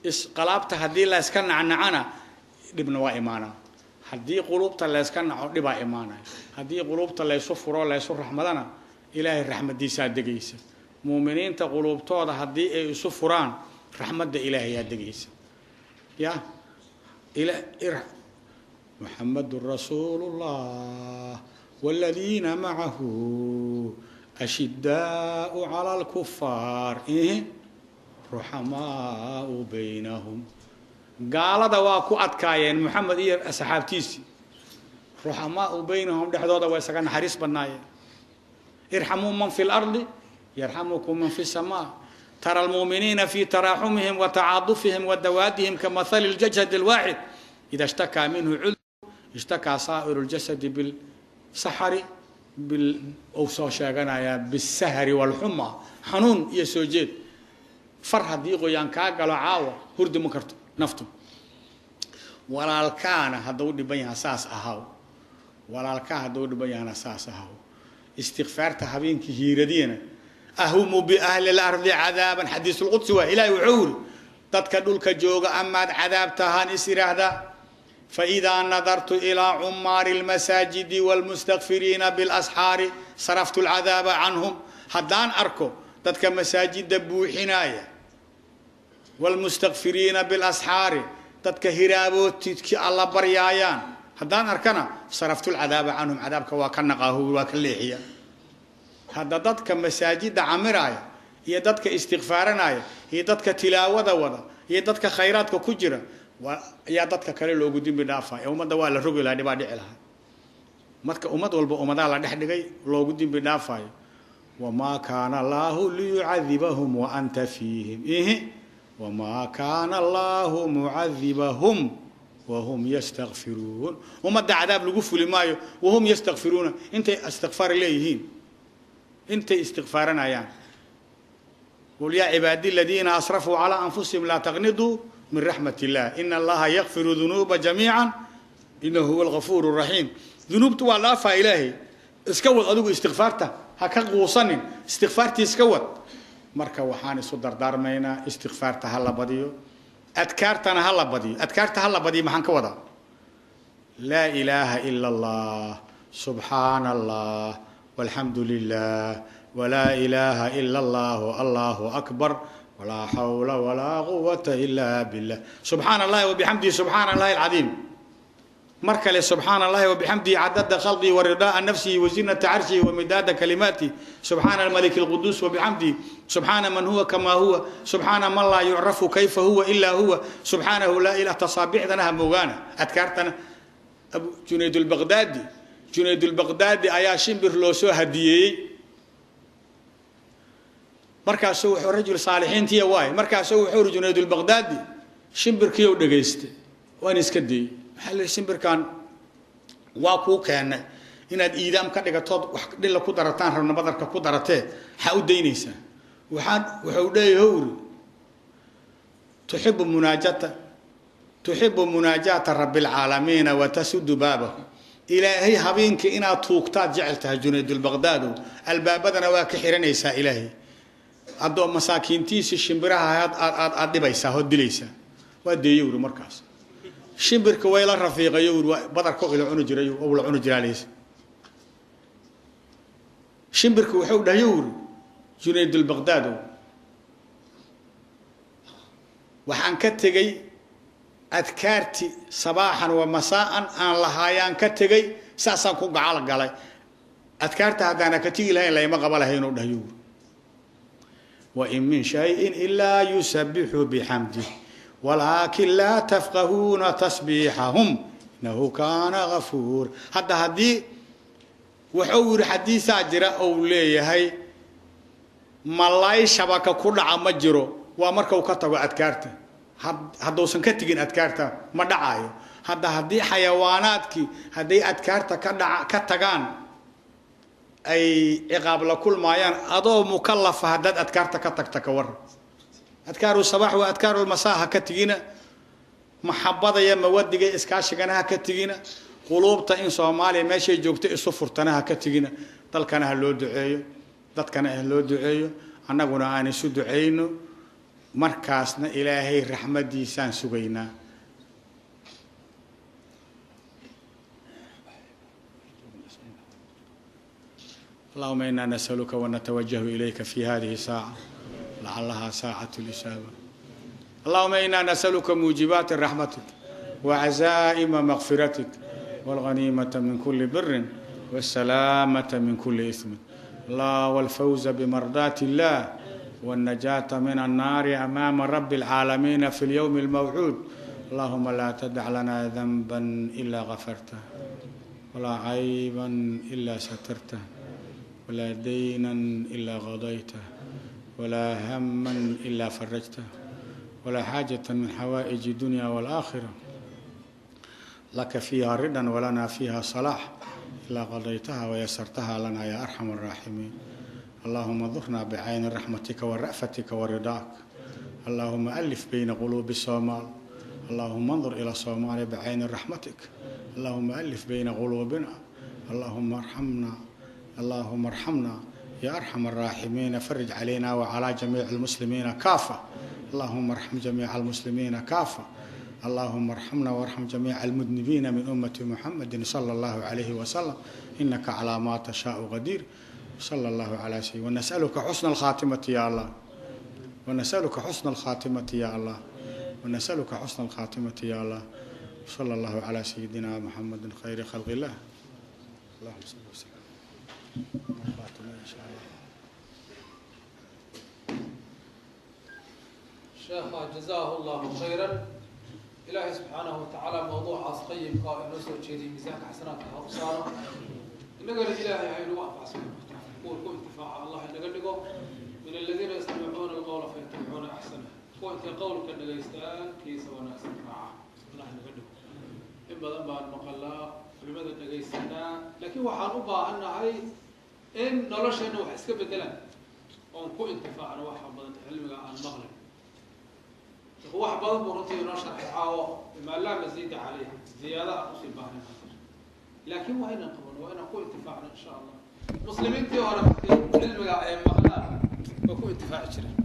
Isqalaabta haddii la iska nacnacana dhibna waa imaanaa. Haddii quluubta la iska naco dhibaa imaanaya. Haddii quluubta laysu furo laysu raxmadana ilaahay raxmadiisaa degaysa. Muuminiinta quluubtooda haddii ay isu furaan raxmadda ilaahayaa degaysa. Ya ila محمد رسول الله والذين معه أشداء على الكفار إيه؟ رحماء بينهم. قال دواكو أدكاين محمد إيه أصحابتيسي رحماء بينهم دحدودا ويسكن حريص بناية. ارحموا من في الأرض يرحمكم من في السماء. Tara almu'miniina fii taraaxumihim wa tacaadufihim wa dawaadihim kamathali ljasadi alwaaxid ida ishtakaa minhu cudru ishtakaa saa'iru ljasadi bilsaxari bil uu soo sheeganayaa bisahri walxuma, xanuun iyo soo jeed. Far haddii qoyaan kaa galo caawa hurdi ma karto naftu. Walaalkaana hadduu dhiban yaha saas ahaw, walaalkaa hadduu dhiban yahana saas ahaw. Istikfaarta habeenkii hiiradiyana ahumu biahli lardi cadaaban, xadiisulqudsi waa. Ilaahay wuxuu yiri dadka dhulka jooga amaad cadaab tahaan is iraahdaa. Faidaa nadartu ilaa cumaari lmasaajidi waalmustakfiriina bilasxaari saraftu alcadaaba canhum. Haddaan arko dadka masaajida buuxinaya, waalmustakfiriina bilasxaari, dadka hiraabootidki alla baryaayaan haddaan arkana, saraftu lcadaaba canhum, cadaabka waa ka naqaahu, waa ka leexiya. Hadda dadka masaajida camiraaya iyo dadka istikfaaranaya iyo dadka tilaawada wada iyo dadka khayraadka ku jira ayaa dadka kale loogu dimbi dhaafaa. Ee ummadda waa la rogi lahaa, dhibaa dhici lahaa. Marka ummad walba ummadaa la dhex dhigay loogu dimbi dhaafayo. Wamaa kaana allaahu liyucadibahum wa anta fiihim, ihi wamaa kaana allaahu mucadibahum wahum yastakfiruun. Ummadda cadaab lagu fuli maayo wahum yastakfiruuna, intay istikfaar leeyihiin, intay istikfaaranayaan. Qul yaa cibaadi aladiina asrafuu calaa anfusihim laa taqniduu min raxmat illah ina allaha yakfiru dunuuba jamiica inahu huwa algafuur raxiim. Dunuubtu waa dhaafaa ilaahay, iska wad adigu istikfaarta, ha ka quusanin, istikfaartii iska wad. Marka waxaan isu dardaarmaynaa istikfaarta ha la badiyo, adkaartana ha la badiyo. Adkaarta ha la badiyo maxaan ka wadaa? Laa ilaaha ila allah, subxaana allah, walxamdu lilah, walaa ilaaha ila allahu, allahu akbar, walaa xawla walaa quwata ila billah. Subxaana allahi wabixamdihi, subxaana allahi alcadiim. Mar kale subxaana allahi wabixamdihi cadada khalqihi waridaaa nafsihi wazinata carshihi wamidaada kalimaatihi. Subxaana almaliki alquduus wabixamdihi, subxaana man huwa kamaa huwa, subxaana man laa yucrafu kayfa huwa ilaa huwa, subxaanahu laa ilaha. Tasaabixdana ha moogaana, adkaartana. Abu Junayd albaqdaadi, Junayd albaqdaadi ayaa shimbir loo soo hadiyeeyey. Markaasuu wuxuu rajul saalixiintiya waay, markaasuu wuxuu uri Junayd albaqdaadi shimbirkiiou dhegaystay, waan iska dayey. Maxaa la shimbirkan waa kuu keenay inaad iidaam ka dhigatood wax dhilla ku darataan rabna, badarka ku daratee, maxaa u daynaysaa? Waxaan wuxuu leeyahay uri tuxibu munaajata, tuxibu munaajaata rabbi alcaalamiina watasudu baabahu. Ilaahay habeenkii inaad tuugtaad jecel tahay Junaydulbaqdaadow, albaabadana waa ka xiranaysaa ilaahay, addoo masaakiintiisii shimbiraha aad aad aad dhibaysaa hood dilaysaa. Waa deeye uri. Markaas shimbirka way la rafiiqayo uri, waa badarka ila cuni jiray oo la cuni jiraalaysa. Shimbirka wuxuu dhahay uri Junaydulbaqdaadow, waxaan ka tegey adkaarti sabaaxan wa masaa'an aan lahaayaan ka tegey, saasaan ku gacal galay. Adkaarta haddaana ka tegi lahayn layma qaba lahayn uu dhahay uri. Wain min shayin ilaa yusabixu bixamdih walaakin laa tafqahuuna tasbiixahum inahu kaana gafuur. Hadda haddii wuxuu yidhi xadiisaa jira ou leeyahay malaay shabaka ku dhaca ma jiro, waa marka uu ka tago adkaarta. Hadduusan ka tegin adkaarta ma dhacayo. Hadda haddii xayawaanaadkii hadday adkaarta ka dhaca ka tagaan ay ciqaab la kulmaayaan, adoo mukalafa haddaad adkaarta ka tagta ka waran. Adkaaru sabaax waa adkaarulmasaa ha ka tegina, maxabada iyo mawadiga iskaashigana ha ka tegina, quluubta in Soomaaliya meeshay joogto isu furtana ha ka tegina. Dalkana ha loo duceeyo, dadkana ha loo duceeyo, annaguna aan isu duceyno. Markaasna ilaahay raxmadiisaan sugaynaa. اللهم إنا نسألك ونتوجه إليك في هذه الساعة لعلها ساعة الإجابة. اللهم إنا نسألك موجبات رحمتك وعزائم مغفرتك والغنيمة من كل بر والسلامة من كل إثم، الله والفوز بمرضاة الله والنجاة من النار أمام رب العالمين في اليوم الموعود. اللهم لا تدع لنا ذنبا إلا غفرته، ولا عيبا إلا سترته، ولا دينا إلا قضيته، ولا هما إلا فرجته، ولا حاجة من حوائج الدنيا والآخرة لك فيها رضا ولنا فيها صلاح إلا قضيتها ويسرتها لنا يا أرحم الراحمين. اللهم انظرنا بعين رحمتك ورأفتك ورضاك. اللهم ألف بين قلوب الصومال. اللهم انظر إلى الصومال بعين رحمتك. اللهم ألف بين قلوبنا. اللهم ارحمنا، اللهم ارحمنا يا أرحم الراحمين. فرج علينا وعلى جميع المسلمين كافة. اللهم ارحم جميع المسلمين كافة. اللهم ارحمنا وارحم جميع المذنبين من أمة محمد صلى الله عليه وسلم، إنك على ما تشاء قدير. صلى الله على سيدنا. ونسألك حسن الخاتمة يا الله، ونسألك حسن الخاتمة يا الله، ونسألك حسن الخاتمة يا الله. صلى الله على سيدنا محمد خير خلق الله. اللهم صل وسلم. إن شاء الله. الشيخ جزاه الله خيرا. إلهي سبحانه وتعالى موضوع قيم قائم نسو jeediyey miisaanka xasanaadka ha u saaro. Innagana Ilaahay ha inagu anfac subxaana watacaala, kuwa ku intifaaca Allah inaga dhigo. من الذين يستمعون القول فيتبعون أحسنه, kuwa intay qowlka dhegaystaan kiisa wanaagsan raaca Allah inaga dhigo. In badan baan maqalaa, culimada dhegaysanaa, laakiin waxaan u baahannahay in nolosheenna wax iska bedelaan oon ku intifaacno waxa badan cilmiga aan maqlin. Wax badan buu runtii inoo sharxay caawo, بما لا مزيد عليه, ziyaada aan usii baahnayn, laakiin waa inaan qabano, waa inaan ku intifaacno insha Allah. Muslimiintii hore markii cilmiga ay maqlaan waa ku intifaaci jireen,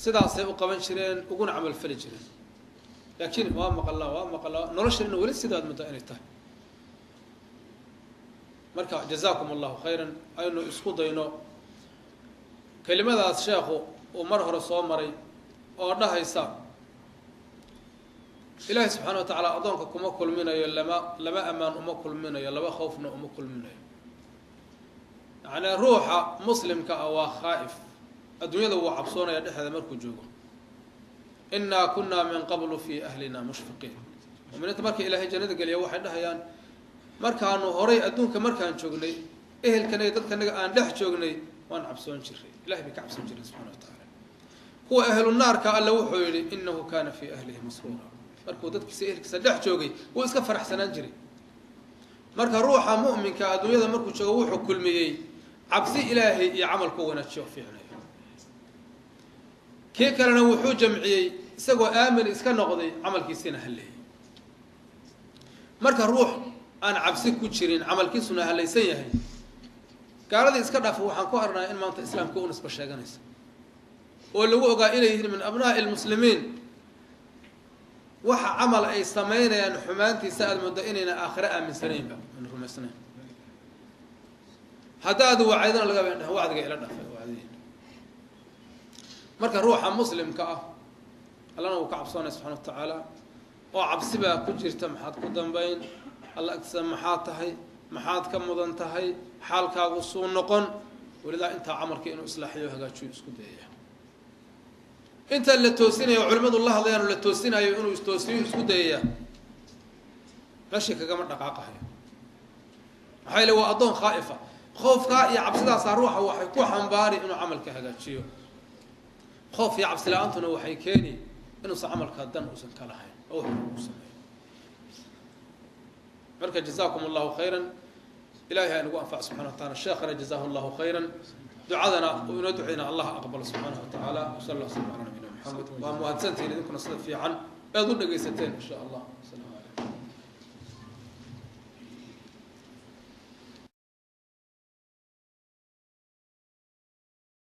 sidaasay u qaban jireen, uguna camal fali jireen. Laakiin waa maqalaa, waa maqalaa, nolosheenna weli sidaad muddaa inay tahay. Marka جزاكم الله خيرا. Aynu isku dayno kelimadaas sheekhu uu mar hore soo maray oo dhahaysa: Ilaahay subxaana wa tacaala addoonka kuma kulminayo laba amaan uma kulminayo, laba khawfna uma kulminayo. Yacni ruuxa muslimka ah waa khaa'if, adduunyada wuu cabsoonaya dhexdeeda markuu joogo. إنا كنا من قبل في أهلنا مشفقين. Muminiinta marka Ilaahay jannada geliya waxay dhahayaan: markaanu horay adduunka markaan joognay, ehelkanaga, dadkanaga aan dhex joognay, waan cabsoon jiray. Ilahay bay ka cabsoon jiray subxana wa tacaala. Kuwa ehlu naarka alle wuxuu yidhi: إنه كان في أهله مسرورا. Markuu dadkiisa, ehelkiisa dhex joogay, wuu iska faraxsanaan jiray. Marka ruuxa mu'minka adduunyada markuu joogo wuxuu kulmiyey cabsi Ilaahay iyo camalku wanaajiyo, fiicnayo. Kii kalena wuxuu jamciyey isagoo aamin iska noqday, camalkiisiina halleeyey. Marka ruux aan cabsi ku jirin, camalkiisuna hallaysan yahay, gaaladii iska dhaafa, waxaan ku arnaa in maanta islaamka u nisba sheeganaysa oo lagu ogaa inay yihiin من أبناء المسلمين, waxa camal ay samaynayaan xumaantiisa aada muddo inayna aakhire aaminsanaynba, aan rumaysnayn. Haddaad wacaydana laga ba wacdiga ila dhafay wacdiin. Marka ruuxa muslimka ah allana wuu ka cabsoonaya subxana wa tacaala, oo cabsi baa ku jirta: maxaad ku dambayn alla agtiisa? Maxaad tahay? Maxaad ka mudan tahay? Xaalkaagu suu noqon? Welidaa intaa camalka inuu islaaxiyo, hagaajiyo isku dayaya. Inta la toosinayo, culimadu la hadlayaan, la toosinayo, inuu istoosiyo isku dayaya, meeshii kagama dhaqaaqahayo. Maxaa yeele waa addoon khaa'ifa. Khoofkaa iyo cabsidaasaa ruuxa waxay ku xambaari inuu camalka hagaajiyo. Khoof iyo cabsi la-aantuna waxay keeni inuusan camalka dan uusan ka lahayn oo wax uu sameeyo. Marka جزاكم الله خيرا. Ilahay ha inagu anfac subxana wa taala. Sheekhana جزاه الله خيرا. Ducadana uu inoo duceyna Allah aqbalo subxaanahu wa tacaala. وصلى الله وسلم على نبينا محمد. Waa muhadsantihiin idinkuna sida fiican aad u dhegaysateen insha Allah.